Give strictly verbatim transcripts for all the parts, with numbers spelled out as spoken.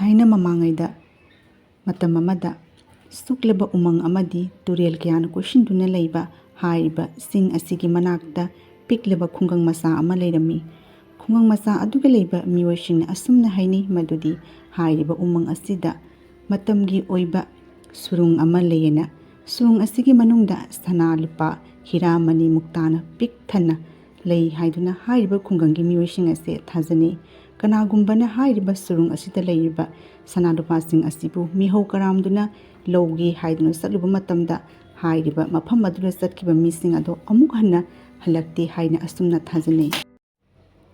ꯊꯥꯏꯅ ꯃꯃꯥꯡꯉꯩꯗ ꯃꯇꯝ ꯑꯃꯗ ꯁꯨꯛꯂꯕ ꯎꯃꯪ ꯑꯃꯗꯤ ꯇꯨꯔꯦꯜ ꯀꯌꯥꯅ ꯀꯣꯏꯁꯤꯟꯗꯨꯅ ꯂꯩꯕ ꯍꯥꯏꯔꯤꯕ ꯆꯤꯡ ꯑꯁꯤꯒꯤ ꯃꯅꯥꯛꯇ ꯄꯤꯛꯂꯕ ꯈꯨꯡꯒꯪ ꯃꯆꯥ ꯑꯃ ꯂꯩꯔꯝꯃꯤ꯫ ꯈꯨꯡꯒꯪ ꯃꯆꯥ ꯑꯗꯨꯒ ꯂꯩꯕ ꯃꯤꯑꯣꯏꯁꯤꯡꯅ ꯑꯁꯨꯝꯅ ꯍꯥꯏꯅꯩ ꯃꯗꯨꯗꯤ ꯍꯥꯏꯔꯤꯕ ꯎꯃꯪ ꯑꯁꯤꯗ ꯃꯇꯝꯒꯤ ꯑꯣꯏꯕ ꯁꯨꯔꯨꯡ ꯑꯃ ꯂꯩꯌꯦꯅ꯫ ꯁꯨꯔꯨꯡ ꯑꯁꯤꯒꯤ ꯃꯅꯨꯡꯗ ꯁꯅꯥ ꯂꯨꯄꯥ, ꯍꯤꯔꯥ ꯃꯅꯤ ꯃꯨꯛꯇꯥꯅ ꯄꯤꯛ ꯊꯟꯅ ꯂꯩ ꯍꯥꯏꯗꯨꯅ ꯍꯥꯏꯔꯤꯕ ꯈꯨꯡꯒꯪꯒꯤ ꯃꯤꯑꯣꯏꯁꯤꯡ ꯑꯁꯦ ꯊꯥꯖꯅꯩ꯫ ꯀꯅꯥꯒꯨꯝꯕꯅ ꯍꯥꯏꯔꯤꯕ ꯁꯨꯔꯨꯡ ꯑꯁꯤꯗ ꯂꯩꯔꯤꯕ ꯁꯅꯥ ꯂꯨꯄꯥꯁꯤꯡ ꯑꯁꯤꯕꯨ ꯃꯤꯍꯧ ꯀꯔꯥꯝꯗꯨꯅ ꯂꯧꯒꯦ ꯍꯥꯏꯗꯨꯅ ꯆꯠꯂꯨꯕ ꯃꯇꯝꯗ ꯍꯥꯏꯔꯤꯕ ꯃꯐꯝ ꯑꯗꯨꯗ ꯆꯠꯈꯤꯕ ꯃꯤꯁꯤꯡ ꯑꯗꯣ ꯑꯃꯨꯛ ꯍꯟꯅ ꯍꯜꯂꯛꯇꯦ ꯍꯥꯏꯅ ꯑꯁꯨꯝꯅ ꯊꯥꯖꯅꯩ꯫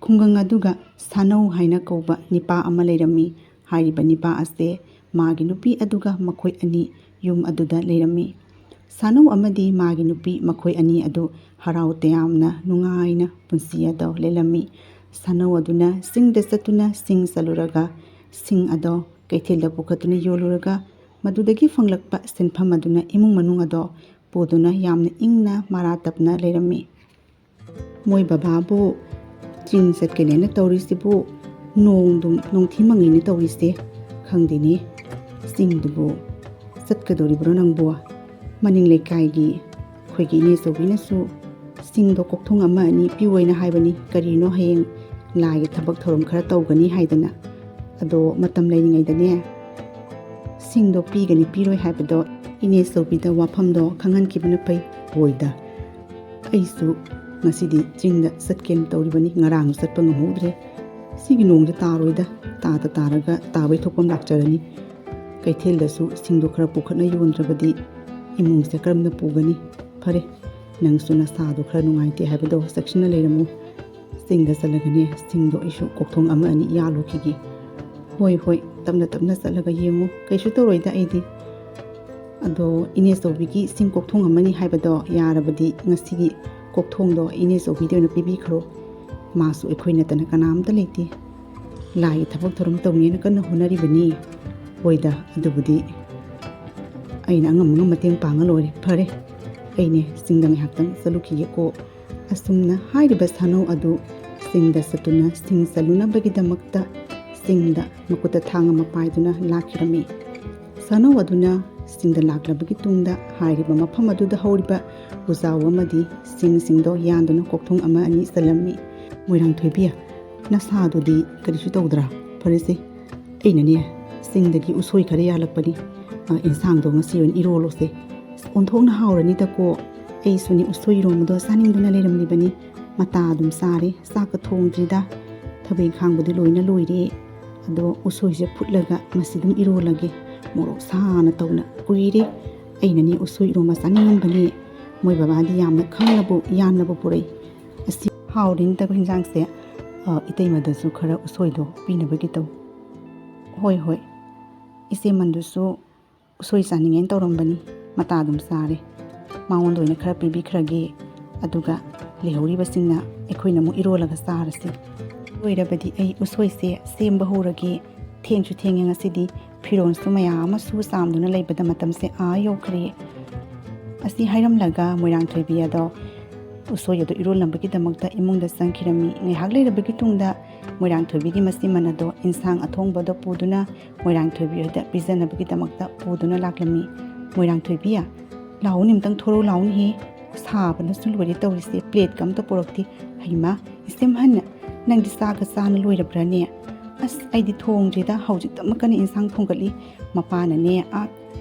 ꯈꯨꯡꯒꯪ ꯑꯗꯨꯒ ꯁꯥꯅꯧ ꯍꯥꯏꯅ ꯀꯧꯕ ꯅꯤꯄꯥ ꯑꯃ ꯂꯩꯔꯝꯃꯤ꯫ ꯍꯥꯏꯔꯤꯕ ꯅꯤꯄꯥ ꯑꯁꯦ ꯃꯥꯒꯤ ꯅꯨꯄꯤ ꯑꯗꯨꯒ ꯃꯈꯣꯏ ꯑꯅꯤ ꯌꯨꯝ ꯑꯗꯨꯗ ꯂꯩꯔꯝꯃꯤ꯫ ꯁꯥꯅꯧ ꯑꯃꯗꯤ ꯃꯥꯒꯤ ꯅꯨꯄꯤ ꯃꯈꯣꯏ ꯑꯅꯤ ꯑꯗꯨ ꯍꯔꯥꯎ ꯇꯌꯥꯝꯅ ꯅꯨꯡꯉꯥꯏꯅ ꯄꯨꯟꯁꯤ ꯑꯗꯣ ꯂꯦꯜꯂꯝꯃꯤ꯫ ꯁꯥꯅꯧ ꯑꯗꯨꯅ ꯆꯤꯡꯗ ꯆꯠꯇꯨꯅ ꯁꯤꯡ ꯆꯜꯂꯨꯔꯒ ꯁꯤꯡ ꯑꯗꯣ ꯀꯩꯊꯦꯜꯗ ꯄꯨꯈꯠꯇꯨꯅ ꯌꯣꯜꯂꯨꯔꯒ ꯃꯗꯨꯗꯒꯤ ꯐꯪꯂꯛꯄ ꯁꯦꯟꯐꯝ ꯑꯗꯨꯅ ꯏꯃꯨꯡ ꯃꯅꯨꯡ ꯑꯗꯣ ꯄꯨꯗꯨꯅ ꯌꯥꯝꯅ ꯏꯪꯅ ꯃꯔꯥ ꯇꯞꯅ ꯂꯩꯔꯝꯃꯤ꯫ ꯃꯣꯏ ꯕꯕꯥꯕꯨ ꯆꯤꯡ ꯆꯠꯀꯅꯦꯅ ꯇꯧꯔꯤꯁꯤꯕꯨ ꯅꯣꯡꯗꯨꯝ ꯅꯣꯡꯊꯤ ꯃꯪꯉꯤꯅꯦ ꯇꯧꯔꯤꯁꯦ꯫ ꯈꯪꯗꯦꯅꯦ, ꯆꯤꯡꯗꯨꯕꯨ ꯆꯠꯀꯗꯧꯔꯤꯕ꯭ꯔꯣ ꯅꯪꯕꯨ? ꯃꯅꯤꯡ ꯂꯩꯀꯥꯏꯒꯤ ꯑꯩꯈꯣꯏꯒꯤ ꯏꯅꯦꯆꯧꯕꯤꯅꯁꯨ ꯆꯤꯡꯗꯣ ꯀꯣꯛꯊꯣꯡ ꯑꯃ ꯑꯅꯤ ꯄꯤꯌꯣꯅ ꯍꯥꯏꯕꯅꯤ꯫ ꯀꯔꯤꯅꯣ, ꯍꯌꯦꯡ ꯂꯥꯏꯒꯤ ꯊꯕꯛ ꯊꯧꯔꯝ ꯈꯔ ꯇꯧꯒꯅꯤ ꯍꯥꯏꯗꯅ꯫ ꯑꯗꯣ ꯃꯇꯝ ꯂꯩꯔꯤꯉꯩꯗꯅꯦ, ꯁꯤꯡꯗꯣ ꯄꯤꯒꯅꯤ ꯄꯤꯔꯣꯏ ꯍꯥꯏꯕꯗꯣ ꯏꯅꯦꯆꯧꯕꯤꯗ ꯋꯥꯐꯝꯗꯣ ꯈꯪꯍꯟꯈꯤꯕꯅ ꯐꯩ꯫ ꯍꯣꯏꯗ, ꯑꯩꯁꯨ ꯉꯁꯤꯗꯤ ꯆꯤꯡꯗ ꯆꯠꯀꯦꯅ ꯇꯧꯔꯤꯕꯅꯤ, ꯉꯔꯥꯡꯁꯨ ꯆꯠꯄ ꯉꯝꯍꯧꯗ꯭ꯔꯦ꯫ ꯁꯤꯒꯤ ꯅꯣꯡꯁꯦ ꯇꯥꯔꯣꯏꯗ, ꯇꯥꯗ ꯇꯥꯔꯒ ꯇꯥꯕꯩ ꯊꯣꯛꯄ ꯑꯃ ꯂꯥꯛꯆꯔꯅꯤ꯫ ꯀꯩꯊꯦꯜꯗꯁꯨ ꯁꯤꯡꯗꯣ ꯈꯔ ꯄꯨꯈꯠꯅ ꯌꯣꯟꯗ꯭ꯔꯕꯗꯤ ꯏꯃꯨꯡꯁꯦ ꯀꯔꯝꯅ ꯄꯨꯒꯅꯤ? ꯐꯔꯦ, ꯅꯪꯁꯨ ꯅꯁꯥꯗꯣ ꯈꯔ ꯅꯨꯡꯉꯥꯏꯇꯦ ꯍꯥꯏꯕꯗꯣ ꯆꯦꯛꯁꯤꯟꯅ ꯂꯩꯔꯝꯃꯨ꯫ ꯆꯤꯡꯗ ꯆꯠꯂꯒꯅꯦ, ꯁꯤꯡꯗꯣ ꯑꯩꯁꯨ ꯀꯣꯛꯊꯣꯡ ꯑꯃ ꯑꯅꯤ ꯌꯥꯜꯂꯨꯈꯤꯒꯦ꯫ ꯍꯣꯏ, ꯍꯣꯏ, ꯇꯞꯅ ꯇꯞꯅ ꯆꯠꯂꯒ ꯌꯦꯡꯉꯨ, ꯀꯩꯁꯨ ꯇꯧꯔꯣꯏꯗ ꯑꯩꯗꯤ꯫ ꯑꯗꯣ ꯏꯅꯦꯆꯧꯕꯤꯒꯤ ꯁꯤꯡ ꯀꯣꯛꯊꯣꯡ ꯑꯃꯅꯤ ꯍꯥꯏꯕꯗꯣ ꯌꯥꯔꯕꯗꯤ ꯉꯁꯤꯒꯤ ꯀꯣꯛꯊꯣꯡꯗꯣ ꯏꯅꯦꯆꯧꯕꯤꯗ ꯑꯣꯏꯅ ꯄꯤꯕꯤꯈ꯭ꯔꯣ꯫ ꯃꯥꯁꯨ ꯑꯩꯈꯣꯏ ꯅꯠꯇꯅ ꯀꯅꯥꯝꯇ ꯂꯩꯇꯦ꯫ ꯂꯥꯏꯒꯤ ꯊꯕꯛ ꯊꯧꯔꯝ ꯇꯧꯅꯦꯅ ꯀꯟꯅ ꯍꯣꯠꯅꯔꯤꯕꯅꯤ꯫ ꯍꯣꯏꯗ, ꯑꯗꯨꯕꯨꯗꯤ ꯑꯩꯅ ꯑꯉꯝ ꯑꯉꯝ ꯃꯇꯦꯡ ꯄꯥꯡꯉ ꯂꯣꯏꯔꯦ꯫ ꯐꯔꯦ, ꯑꯩꯅꯦ ꯆꯤꯡꯗ ꯉꯥꯏꯍꯥꯛꯇꯪ ꯆꯠꯂꯨꯈꯤꯒꯦꯀꯣ꯫ ꯑꯁꯨꯝꯅ ꯍꯥꯏꯔꯤꯕ ꯁꯥꯅꯧ ꯑꯗꯨ ꯆꯤꯡꯗ ꯆꯠꯇꯨꯅ ꯁꯤꯡ ꯆꯜꯂꯨꯅꯕꯒꯤꯗꯃꯛꯇ ꯆꯤꯡꯗ ꯃꯈꯨꯠꯇ ꯊꯥꯡ ꯑꯃ ꯄꯥꯏꯗꯨꯅ ꯂꯥꯛꯈꯤꯔꯝꯃꯤ꯫ ꯁꯥꯅꯧ ꯑꯗꯨꯅ ꯆꯤꯡꯗ ꯂꯥꯛꯂꯕꯒꯤ ꯇꯨꯡꯗ ꯍꯥꯏꯔꯤꯕ ꯃꯐꯝ ꯑꯗꯨꯗ ꯍꯧꯔꯤꯕ ꯎꯖꯥꯎ ꯑꯃꯗꯤ ꯆꯤꯡꯁꯤꯡꯗꯣ ꯌꯥꯟꯗꯨꯅ ꯀꯣꯛꯊꯣꯡ ꯑꯃ ꯑꯅꯤ ꯆꯜꯂꯝꯃꯤ꯫ "ꯃꯣꯏꯔꯥꯡꯊꯣꯏꯕꯤ, ꯅꯁꯥꯗꯨꯗꯤ ꯀꯔꯤꯁꯨ ꯇꯧꯗ꯭ꯔꯥ? ꯐꯔꯦꯁꯦ, ꯑꯩꯅꯅꯦ ꯆꯤꯡꯗꯒꯤ ꯎꯁꯣꯏ ꯈꯔ ꯌꯥꯜꯂꯛꯄꯅꯤ꯫ ꯑ, ꯏꯟꯁꯥꯡꯗꯣ ꯉꯁꯤ ꯑꯣꯏꯅ ꯏꯔꯣꯜꯂꯣꯁꯦ꯫ ꯑꯣꯟꯊꯣꯛꯅ ꯍꯥꯎꯔꯅꯤꯗꯀꯣ꯫ ꯑꯩꯁꯨꯅꯦ ꯎꯁꯣꯏ ꯏꯔꯣꯝꯕꯗꯣ ꯆꯥꯅꯤꯡꯗꯨꯅ ꯂꯩꯔꯝꯂꯤꯕꯅꯤ꯫ ꯃꯇꯥ ꯑꯗꯨꯝ ꯆꯥꯔꯦ, ꯆꯥꯛꯀ ꯊꯣꯡꯗ꯭ꯔꯤꯗ꯫ ꯊꯕꯛ ꯏꯪꯈꯥꯡꯕꯨꯗꯤ ꯂꯣꯏꯅ ꯂꯣꯏꯔꯦ꯫ ꯑꯗꯣ ꯎꯁꯣꯏꯁꯦ ꯐꯨꯠꯂꯒ ꯃꯁꯤ ꯑꯗꯨꯝ ꯏꯔꯣꯜꯂꯒꯦ꯫ ꯃꯣꯔꯣꯛ ꯁꯥꯅ ꯇꯧꯅ ꯀꯨꯏꯔꯦ꯫ ꯑꯩꯅꯅꯦ ꯎꯁꯣꯏ ꯏꯔꯣꯝꯕ ꯆꯥꯅꯤꯡꯉꯝꯕꯅꯤ꯫ ꯃꯣꯏ ꯕꯕꯥꯗꯤ ꯌꯥꯝꯅ ꯈꯪꯅꯕꯨ ꯌꯥꯟꯅꯕ ꯄꯨꯔꯛꯏ꯫ ꯑꯁꯤ ꯍꯥꯎꯔꯤꯅꯤꯗꯀꯣ ꯍꯤꯟꯖꯥꯡꯁꯦ꯫ ꯑ, ꯏꯇꯩꯃꯗꯁꯨ ꯈꯔ ꯎꯁꯣꯏꯗꯣ ꯄꯤꯅꯕꯒꯤ ꯇꯧ꯫" "ꯍꯣꯏ, ꯍꯣꯏ, ꯏꯆꯦꯃꯟꯗꯨꯁꯨ ꯎꯁꯣꯏ ꯆꯥꯅꯤꯡꯉꯦꯅ ꯇꯧꯔꯝꯕꯅꯤ, ꯃꯇꯥ ꯑꯗꯨꯝ ꯆꯥꯔꯦ꯫ ꯃꯉꯣꯟꯗ ꯑꯣꯏꯅ ꯈꯔ ꯄꯤꯕꯤꯈ꯭ꯔꯒꯦ, ꯑꯗꯨꯒ ꯂꯩꯍꯧꯔꯤꯕꯁꯤꯡꯅ ꯑꯩꯈꯣꯏꯅ ꯑꯃꯨꯛ ꯏꯔꯣꯜꯂꯒ ꯆꯥꯔꯁꯤ꯫ ꯂꯣꯏꯔꯕꯗꯤ ꯑꯩ ꯎꯁꯣꯏꯁꯦ ꯁꯦꯝꯕ ꯍꯧꯔꯒꯦ꯫ ꯊꯦꯡꯁꯨ ꯊꯦꯡꯉꯦ ꯉꯁꯤꯗꯤ, ꯐꯤꯔꯣꯜꯁꯨ ꯃꯌꯥꯝ ꯑꯃ ꯁꯨ ꯆꯥꯝꯗꯨꯅ ꯂꯩꯕꯗ ꯃꯇꯝꯁꯦ ꯑꯥ ꯌꯧꯈ꯭ꯔꯦ꯫" ꯑꯁꯤ ꯍꯥꯏꯔꯝꯂꯒ ꯃꯣꯏꯔꯥꯡꯊꯣꯏꯕꯤ ꯑꯗꯣ ꯎꯁꯣꯏ ꯑꯗꯨ ꯏꯔꯣꯜꯅꯕꯒꯤꯗꯃꯛꯇ ꯏꯃꯨꯡꯗ ꯆꯪꯈꯤꯔꯝꯃꯤ꯫ ꯉꯥꯏꯍꯥꯛ ꯂꯩꯔꯕꯒꯤ ꯇꯨꯡꯗ ꯃꯣꯏꯔꯥꯡꯊꯣꯏꯕꯤꯒꯤ ꯃꯆꯤꯟ ꯃꯅꯥꯗꯣ ꯏꯟꯁꯥꯡ ꯑꯊꯣꯡꯕꯗꯣ ꯄꯨꯗꯨꯅ ꯃꯣꯏꯔꯥꯡꯊꯣꯏꯕꯤ ꯍꯣꯏꯗ ꯄꯤꯖꯅꯕꯒꯤꯗꯃꯛꯇ ꯄꯨꯗꯨꯅ ꯂꯥꯛꯂꯝꯃꯤ꯫ "ꯃꯣꯏꯔꯥꯡꯊꯣꯏꯕꯤ, ꯂꯥꯛꯎꯅꯦ, ꯑꯝꯇꯪ ꯊꯣꯔꯛꯎ ꯂꯥꯛꯎꯅꯦꯍꯦ꯫ ꯁꯥꯕꯅꯁꯨ ꯂꯣꯏꯔꯦ ꯇꯧꯔꯤꯁꯦ, ꯄ꯭ꯂꯦꯠꯀ ꯑꯝꯇ ꯄꯨꯔꯛꯇꯦ꯫ ꯍꯩꯃꯥ, ꯏꯆꯦꯝꯍꯟ, ꯅꯪꯗꯤ ꯆꯥꯒ ꯆꯥꯅ ꯂꯣꯏꯔꯕ꯭ꯔꯥꯅꯦ?" "ꯑꯁ, ꯑꯩꯗꯤ ꯊꯣꯡꯗ꯭ꯔꯤꯗ, ꯍꯧꯖꯤꯛꯇꯃꯛꯀꯅ ꯏꯟꯁꯥꯡ ꯊꯣꯡꯒꯠꯂꯤ꯫ ꯃꯄꯥꯅꯅꯦ, ꯑꯥ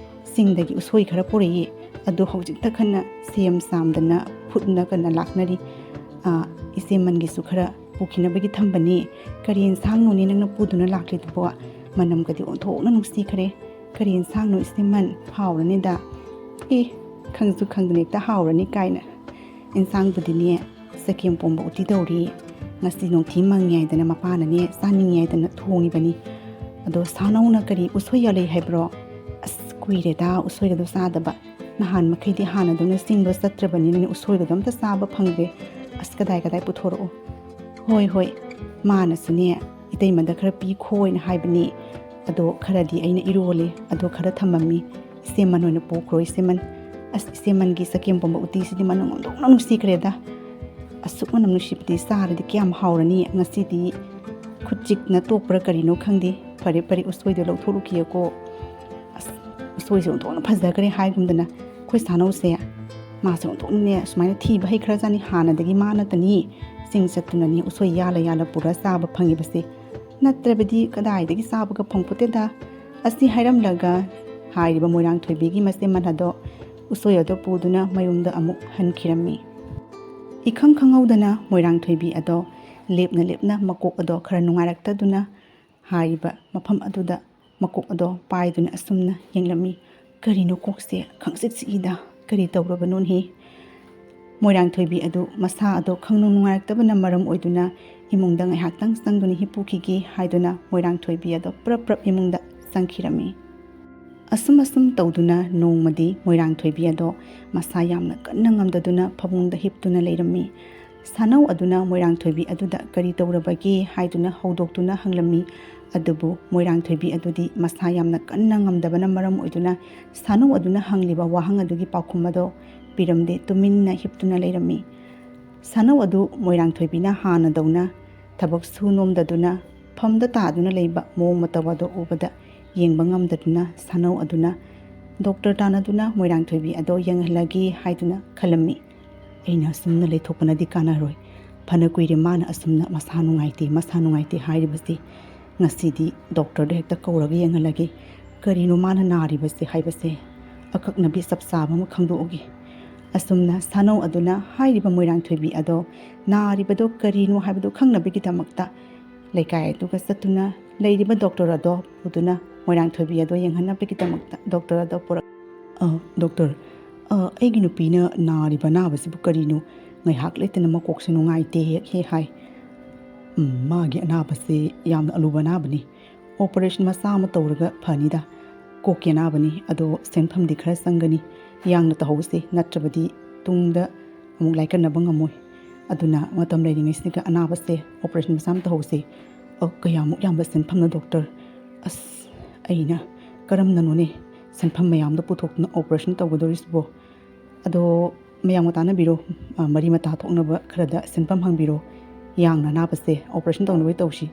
ꯆꯤꯡꯗꯒꯤ ꯎꯁꯣꯏ ꯈꯔ ꯄꯨꯔꯛꯏ, ꯑꯗꯨ ꯍꯧꯖꯤꯛꯇ ꯀꯟꯅ ꯁꯦꯝ ꯆꯥꯝꯗꯅ ꯐꯨꯠꯅ ꯀꯟꯅ ꯂꯥꯛꯅꯔꯤ꯫ ꯑꯥ, ꯏꯆꯦꯃꯟꯒꯤꯁꯨ ꯈꯔ ꯄꯨꯈꯤꯅꯕꯒꯤ ꯊꯝꯕꯅꯤ꯫ ꯀꯔꯤ ꯏꯟꯁꯥꯡꯅꯣꯅꯦ ꯅꯪꯅ ꯄꯨꯗꯨꯅ ꯂꯥꯛꯂꯤꯗꯨꯕꯣ? ꯃꯅꯝꯒꯗꯤ ꯑꯣꯟꯊꯣꯛꯅ ꯅꯨꯡꯁꯤꯈ꯭ꯔꯦ꯫ ꯀꯔꯤ ꯏꯟꯁꯥꯡꯅꯣ ꯏꯆꯦꯃꯟ? ꯍꯥꯎꯔꯅꯤꯗ꯫" "ꯑꯦ, ꯈꯪꯁꯨ ꯈꯪꯗꯅ ꯍꯦꯛꯇ ꯍꯥꯎꯔꯅꯤ ꯀꯥꯏꯅ꯫ ꯏꯟꯁꯥꯡꯕꯨꯗꯤꯅꯦ, ꯆꯒꯦꯝ ꯄꯣꯝꯕ ꯎꯇꯤ ꯇꯧꯔꯤ꯫ ꯉꯁꯤ ꯅꯣꯡꯊꯤ ꯃꯪꯉꯤ ꯍꯥꯏꯗꯅ ꯃꯄꯥꯅꯅꯦ ꯆꯥꯅꯤꯡꯉꯤ ꯍꯥꯏꯗꯅ ꯊꯣꯡꯉꯤꯕꯅꯤ꯫ ꯑꯗꯣ ꯁꯥꯅꯧꯅ ꯀꯔꯤ ꯎꯁꯣꯏ ꯌꯥꯜꯂꯛꯏ ꯍꯥꯏꯕ꯭ꯔꯣ? ꯑꯁ, ꯀꯨꯏꯔꯦꯗ ꯎꯁꯣꯏꯒꯗꯣ ꯆꯥꯗꯕ꯫ ꯅꯍꯥꯟ ꯃꯈꯩꯗꯤ ꯍꯥꯟꯅꯗꯧꯅ ꯆꯤꯡꯗꯣ ꯆꯠꯇ꯭ꯔꯕꯅꯤꯅꯅꯦ ꯎꯁꯣꯏꯒꯗꯣ ꯑꯝꯇ ꯆꯥꯕ ꯐꯪꯗ꯭ꯔꯦ꯫ ꯑꯁ, ꯀꯗꯥꯏ ꯀꯗꯥꯏ ꯄꯨꯊꯣꯔꯛꯑꯣ꯫" "ꯍꯣꯏ, ꯍꯣꯏ, ꯃꯥꯅꯁꯨꯅꯦ ꯏꯇꯩꯃꯗ ꯈꯔ ꯄꯤꯈꯣꯅ ꯍꯥꯏꯕꯅꯤ꯫ ꯑꯗꯣ ꯈꯔꯗꯤ ꯑꯩꯅ ꯏꯔꯣꯜꯂꯦ, ꯑꯗꯣ ꯈꯔ ꯊꯝꯃꯝꯃꯤ꯫ ꯏꯆꯦꯃꯟ ꯑꯣꯏꯅ ꯄꯨꯈ꯭ꯔꯣ, ꯏꯆꯦꯃꯟ꯫ ꯑꯁ, ꯏꯆꯦꯃꯟꯒꯤ ꯆꯒꯦꯝ ꯄꯣꯝꯕ ꯎꯇꯤꯁꯤꯗꯤ ꯃꯅꯝ ꯑꯣꯟꯊꯣꯛꯅ ꯅꯨꯡꯁꯤꯈ꯭ꯔꯦꯗ꯫ ꯑꯁꯨꯛ ꯃꯅꯝ ꯅꯨꯡꯁꯤꯕꯗꯤ ꯆꯥꯔꯗꯤ ꯀꯌꯥꯝ ꯍꯥꯎꯔꯅꯤ꯫ ꯉꯁꯤꯗꯤ ꯈꯨꯠꯆꯤꯛꯅ ꯇꯣꯛꯄ꯭ꯔꯥ ꯀꯔꯤꯅꯣ ꯈꯪꯗꯦ, "ꯐꯔꯦ ꯐꯔꯦ, ꯎꯁꯣꯏꯗꯣ ꯂꯧꯊꯣꯛꯂꯨꯈꯤꯒꯦꯀꯣ꯫ ꯑꯁ, ꯎꯁꯣꯏꯁꯦ ꯑꯣꯟꯊꯣꯛꯅ ꯐꯖꯈ꯭ꯔꯦ" ꯍꯥꯏꯒꯨꯝꯗꯅ ꯑꯩꯈꯣꯏ ꯁꯥꯅꯧꯁꯦ, ꯃꯥꯁꯦ ꯑꯣꯟꯊꯣꯛꯅꯅꯦ ꯁꯨꯃꯥꯏꯅ ꯊꯤꯕ ꯍꯩꯈ꯭ꯔꯖꯥꯠꯅꯤ꯫ ꯍꯥꯟꯅꯗꯒꯤ ꯃꯥ ꯅꯠꯇꯅꯤ ꯆꯤꯡ ꯆꯠꯇꯨꯅꯅꯤ ꯎꯁꯣꯏ ꯌꯥꯜꯂ ꯌꯥꯜꯂ ꯄꯨꯔ ꯆꯥꯕ ꯐꯪꯉꯤꯕꯁꯦ꯫ ꯅꯠꯇ꯭ꯔꯕꯗꯤ ꯀꯗꯥꯏꯗꯒꯤ ꯆꯥꯕꯒ ꯐꯪꯄꯣꯠꯇꯦꯗ꯫ ꯑꯁꯤ ꯍꯥꯏꯔꯝꯂꯒ ꯍꯥꯏꯔꯤꯕ ꯃꯣꯏꯔꯥꯡꯊꯣꯏꯕꯤꯒꯤ ꯃꯆꯦ ꯃꯟ ꯑꯗꯣ ꯎꯁꯣꯏ ꯑꯗꯣ ꯄꯨꯗꯨꯅ ꯃꯌꯨꯝꯗ ꯑꯃꯨꯛ ꯍꯟꯈꯤꯔꯝꯃꯤ꯫ ꯏꯈꯪ ꯈꯪꯍꯧꯗꯅ ꯃꯣꯏꯔꯥꯡꯊꯣꯏꯕꯤ ꯑꯗꯣ ꯂꯦꯞꯅ ꯂꯦꯞꯅ ꯃꯀꯣꯛ ꯑꯗꯣ ꯈꯔ ꯅꯨꯡꯉꯥꯏꯔꯛꯇꯗꯨꯅ ꯍꯥꯏꯔꯤꯕ ꯃꯐꯝ ꯑꯗꯨꯗ ꯃꯀꯣꯛ ꯑꯗꯣ ꯄꯥꯏꯗꯨꯅ ꯑꯁꯨꯝꯅ ꯌꯦꯡꯂꯝꯃꯤ꯫ "ꯀꯔꯤꯅꯣ ꯀꯣꯛꯁꯦ ꯈꯪꯆꯤꯛ ꯆꯤꯛꯏꯗ, ꯀꯔꯤ ꯇꯧꯔꯕꯅꯣꯅꯦ?" ꯃꯣꯏꯔꯥꯡꯊꯣꯏꯕꯤ ꯑꯗꯨ ꯃꯁꯥ ꯑꯗꯣ ꯈꯪꯅꯨꯡ ꯅꯨꯡꯉꯥꯏꯔꯛꯇꯕꯅ ꯃꯔꯝ ꯑꯣꯏꯗꯨꯅ ꯏꯃꯨꯡꯗ ꯉꯥꯏꯍꯥꯛꯇꯪ ꯆꯪꯗꯨꯅ ꯍꯤꯞꯄꯨꯈꯤꯒꯦ ꯍꯥꯏꯗꯨꯅ ꯃꯣꯏꯔꯥꯡꯊꯣꯏꯕꯤ ꯑꯗꯣ ꯄ꯭ꯔꯞ ꯄ꯭ꯔꯞ ꯏꯃꯨꯡꯗ ꯆꯪꯈꯤꯔꯝꯃꯤ꯫ ꯑꯁꯨꯝ ꯑꯁꯨꯝ ꯇꯧꯗꯨꯅ ꯅꯣꯡꯃꯗꯤ ꯃꯣꯏꯔꯥꯡꯊꯣꯏꯕꯤ ꯑꯗꯣ ꯃꯁꯥ ꯌꯥꯝꯅ ꯀꯟꯅ ꯉꯝꯗꯗꯨꯅ ꯐꯃꯨꯡꯗ ꯍꯤꯞꯇꯨꯅ ꯂꯩꯔꯝꯃꯤ꯫ ꯁꯥꯅꯧ ꯑꯗꯨꯅ ꯃꯣꯏꯔꯥꯡꯊꯣꯏꯕꯤ ꯑꯗꯨꯗ "ꯀꯔꯤ ꯇꯧꯔꯕꯒꯦ?" ꯍꯥꯏꯗꯨꯅ ꯍꯧꯗꯣꯛꯇꯨꯅ ꯍꯪꯂꯝꯃꯤ꯫ ꯑꯗꯨꯕꯨ ꯃꯣꯏꯔꯥꯡꯊꯣꯏꯕꯤ ꯑꯗꯨꯗꯤ ꯃꯁꯥ ꯌꯥꯝꯅ ꯀꯟꯅ ꯉꯝꯗꯕꯅ ꯃꯔꯝ ꯑꯣꯏꯗꯨꯅ ꯁꯥꯅꯧ ꯑꯗꯨꯅ ꯍꯪꯂꯤꯕ ꯋꯥꯍꯪ ꯑꯗꯨꯒꯤ ꯄꯥꯎꯈꯨꯝ ꯑꯗꯣ ꯄꯤꯔꯝꯗꯦ, ꯇꯨꯃꯤꯟꯅ ꯍꯤꯞꯇꯨꯅ ꯂꯩꯔꯝꯃꯤ꯫ ꯁꯥꯅꯧ ꯑꯗꯨ ꯃꯣꯏꯔꯥꯡꯊꯣꯏꯕꯤꯅ ꯍꯥꯟꯅꯗꯧꯅ ꯊꯕꯛ ꯁꯨ ꯅꯣꯝꯗꯗꯨꯅ ꯐꯝꯗ ꯇꯥꯗꯨꯅ ꯂꯩꯕ ꯃꯑꯣꯡ ꯃꯇꯧ ꯑꯗꯨ ꯎꯕꯗ ꯌꯦꯡꯕ ꯉꯝꯗꯗꯨꯅ ꯁꯥꯅꯧ ꯑꯗꯨꯅ ꯗꯣꯛꯇꯔ ꯇꯥꯟꯅꯗꯨꯅ ꯃꯣꯏꯔꯥꯡꯊꯣꯏꯕꯤ ꯑꯗꯣ ꯌꯦꯡꯍꯜꯂꯒꯦ ꯍꯥꯏꯗꯨꯅ ꯈꯜꯂꯝꯃꯤ꯫ "ꯑꯩꯅ ꯑꯁꯨꯝꯅ ꯂꯩꯊꯣꯛꯄꯅꯗꯤ ꯀꯥꯟꯅꯔꯣꯏ꯫ ꯐꯅ ꯀꯨꯏꯔꯦ ꯃꯥꯅ ꯑꯁꯨꯝꯅ ꯃꯁꯥ ꯅꯨꯡꯉꯥꯏꯇꯦ, ꯃꯁꯥ ꯅꯨꯡꯉꯥꯏꯇꯦ ꯍꯥꯏꯔꯤꯕꯁꯤ꯫ ꯉꯁꯤꯗꯤ ꯗꯣꯛꯇꯔꯗ ꯍꯦꯛꯇ ꯀꯧꯔꯒ ꯌꯦꯡꯍꯜꯂꯒꯦ꯫ ꯀꯔꯤꯅꯣ ꯃꯥꯅ ꯅꯥꯔꯤꯕꯁꯦ ꯍꯥꯏꯕꯁꯦ ꯑꯀꯛꯅꯕꯤ ꯆꯞ ꯆꯥꯕ ꯑꯃ ꯈꯪꯗꯣꯛꯑꯒꯦ꯫" ꯑꯁꯨꯝꯅ ꯁꯥꯅꯧ ꯑꯗꯨꯅ ꯍꯥꯏꯔꯤꯕ ꯃꯣꯏꯔꯥꯡꯊꯣꯏꯕꯤ ꯑꯗꯣ ꯅꯥꯔꯤꯕꯗꯣ ꯀꯔꯤꯅꯣ ꯍꯥꯏꯕꯗꯨ ꯈꯪꯅꯕꯒꯤꯗꯃꯛꯇ ꯂꯩꯀꯥꯏ ꯑꯗꯨꯒ ꯆꯠꯇꯨꯅ ꯂꯩꯔꯤꯕ ꯗꯣꯛꯇꯔ ꯑꯗꯣ ꯄꯨꯗꯨꯅ ꯃꯣꯏꯔꯥꯡꯊꯣꯏꯕꯤ ꯑꯗꯣ ꯌꯦꯡꯍꯟꯅꯕꯒꯤꯗꯃꯛꯇ ꯗꯣꯛꯇꯔ ꯑꯗꯣ ꯄꯨꯔꯛ-, "ꯑ, ꯗꯣꯛꯇꯔ, ꯑ, ꯑꯩꯒꯤ ꯅꯨꯄꯤꯅ ꯅꯥꯔꯤꯕ ꯑꯅꯥꯕꯁꯤꯕꯨ ꯀꯔꯤꯅꯣ? ꯉꯥꯏꯍꯥꯛ ꯂꯩꯇꯅ ꯃꯀꯣꯛꯁꯦ ꯅꯨꯡꯉꯥꯏꯇꯦ ꯍꯦꯛ ꯍꯦꯛ ꯍꯥꯏ꯫" "ꯎꯝ, ꯃꯥꯒꯤ ꯑꯅꯥꯕꯁꯦ ꯌꯥꯝꯅ ꯑꯂꯨꯕ ꯑꯅꯥꯕꯅꯤ꯫ ꯑꯣꯄꯔꯦꯁꯟ ꯃꯆꯥ ꯑꯃ ꯇꯧꯔꯒ ꯐꯅꯤꯗ꯫ ꯀꯣꯛꯀꯤ ꯑꯅꯥꯕꯅꯤ, ꯑꯗꯣ ꯁꯦꯟꯐꯝꯗꯤ ꯈꯔ ꯆꯪꯒꯅꯤ꯫ ꯌꯥꯡꯅ ꯇꯧꯍꯧꯁꯦ, ꯅꯠꯇ꯭ꯔꯕꯗꯤ ꯇꯨꯡꯗ ꯑꯃꯨꯛ ꯂꯥꯏꯀꯠꯅꯕ ꯉꯝꯃꯣꯏ꯫ ꯑꯗꯨꯅ ꯃꯇꯝ ꯂꯩꯔꯤꯉꯩꯁꯤꯗ ꯑꯅꯥꯕꯁꯦ ꯑꯣꯄꯔꯦꯁꯟ ꯃꯆꯥ ꯑꯃ ꯇꯧꯍꯧꯁꯦ꯫" "ꯑ, ꯀꯌꯥꯃꯨꯛ ꯌꯥꯝꯕ ꯁꯦꯟꯐꯝꯅꯣ ꯗꯣꯛꯇꯔ? ꯑꯁ, ꯑꯩꯅ ꯀꯔꯝꯅꯅꯣꯅꯦ ꯁꯦꯟꯐꯝ ꯃꯌꯥꯝꯗꯣ ꯄꯨꯊꯣꯛꯇꯨꯅ ꯑꯣꯄꯔꯦꯁꯟ ꯇꯧꯒꯗꯧꯔꯤꯁꯤꯕꯣ? ꯑꯗꯣ ꯃꯌꯥꯝꯒ ꯇꯥꯟꯅꯕꯤꯔꯣ, ꯑ, ꯃꯔꯤ ꯃꯇꯥ ꯊꯣꯛꯅꯕ ꯈꯔꯗ ꯁꯦꯟꯐꯝ ꯍꯪꯕꯤꯔꯣ꯫ ꯌꯥꯡꯅ ꯑꯅꯥꯕꯁꯦ ꯑꯣꯄꯔꯦꯁꯟ ꯇꯧꯅꯕ ꯇꯧꯁꯤ꯫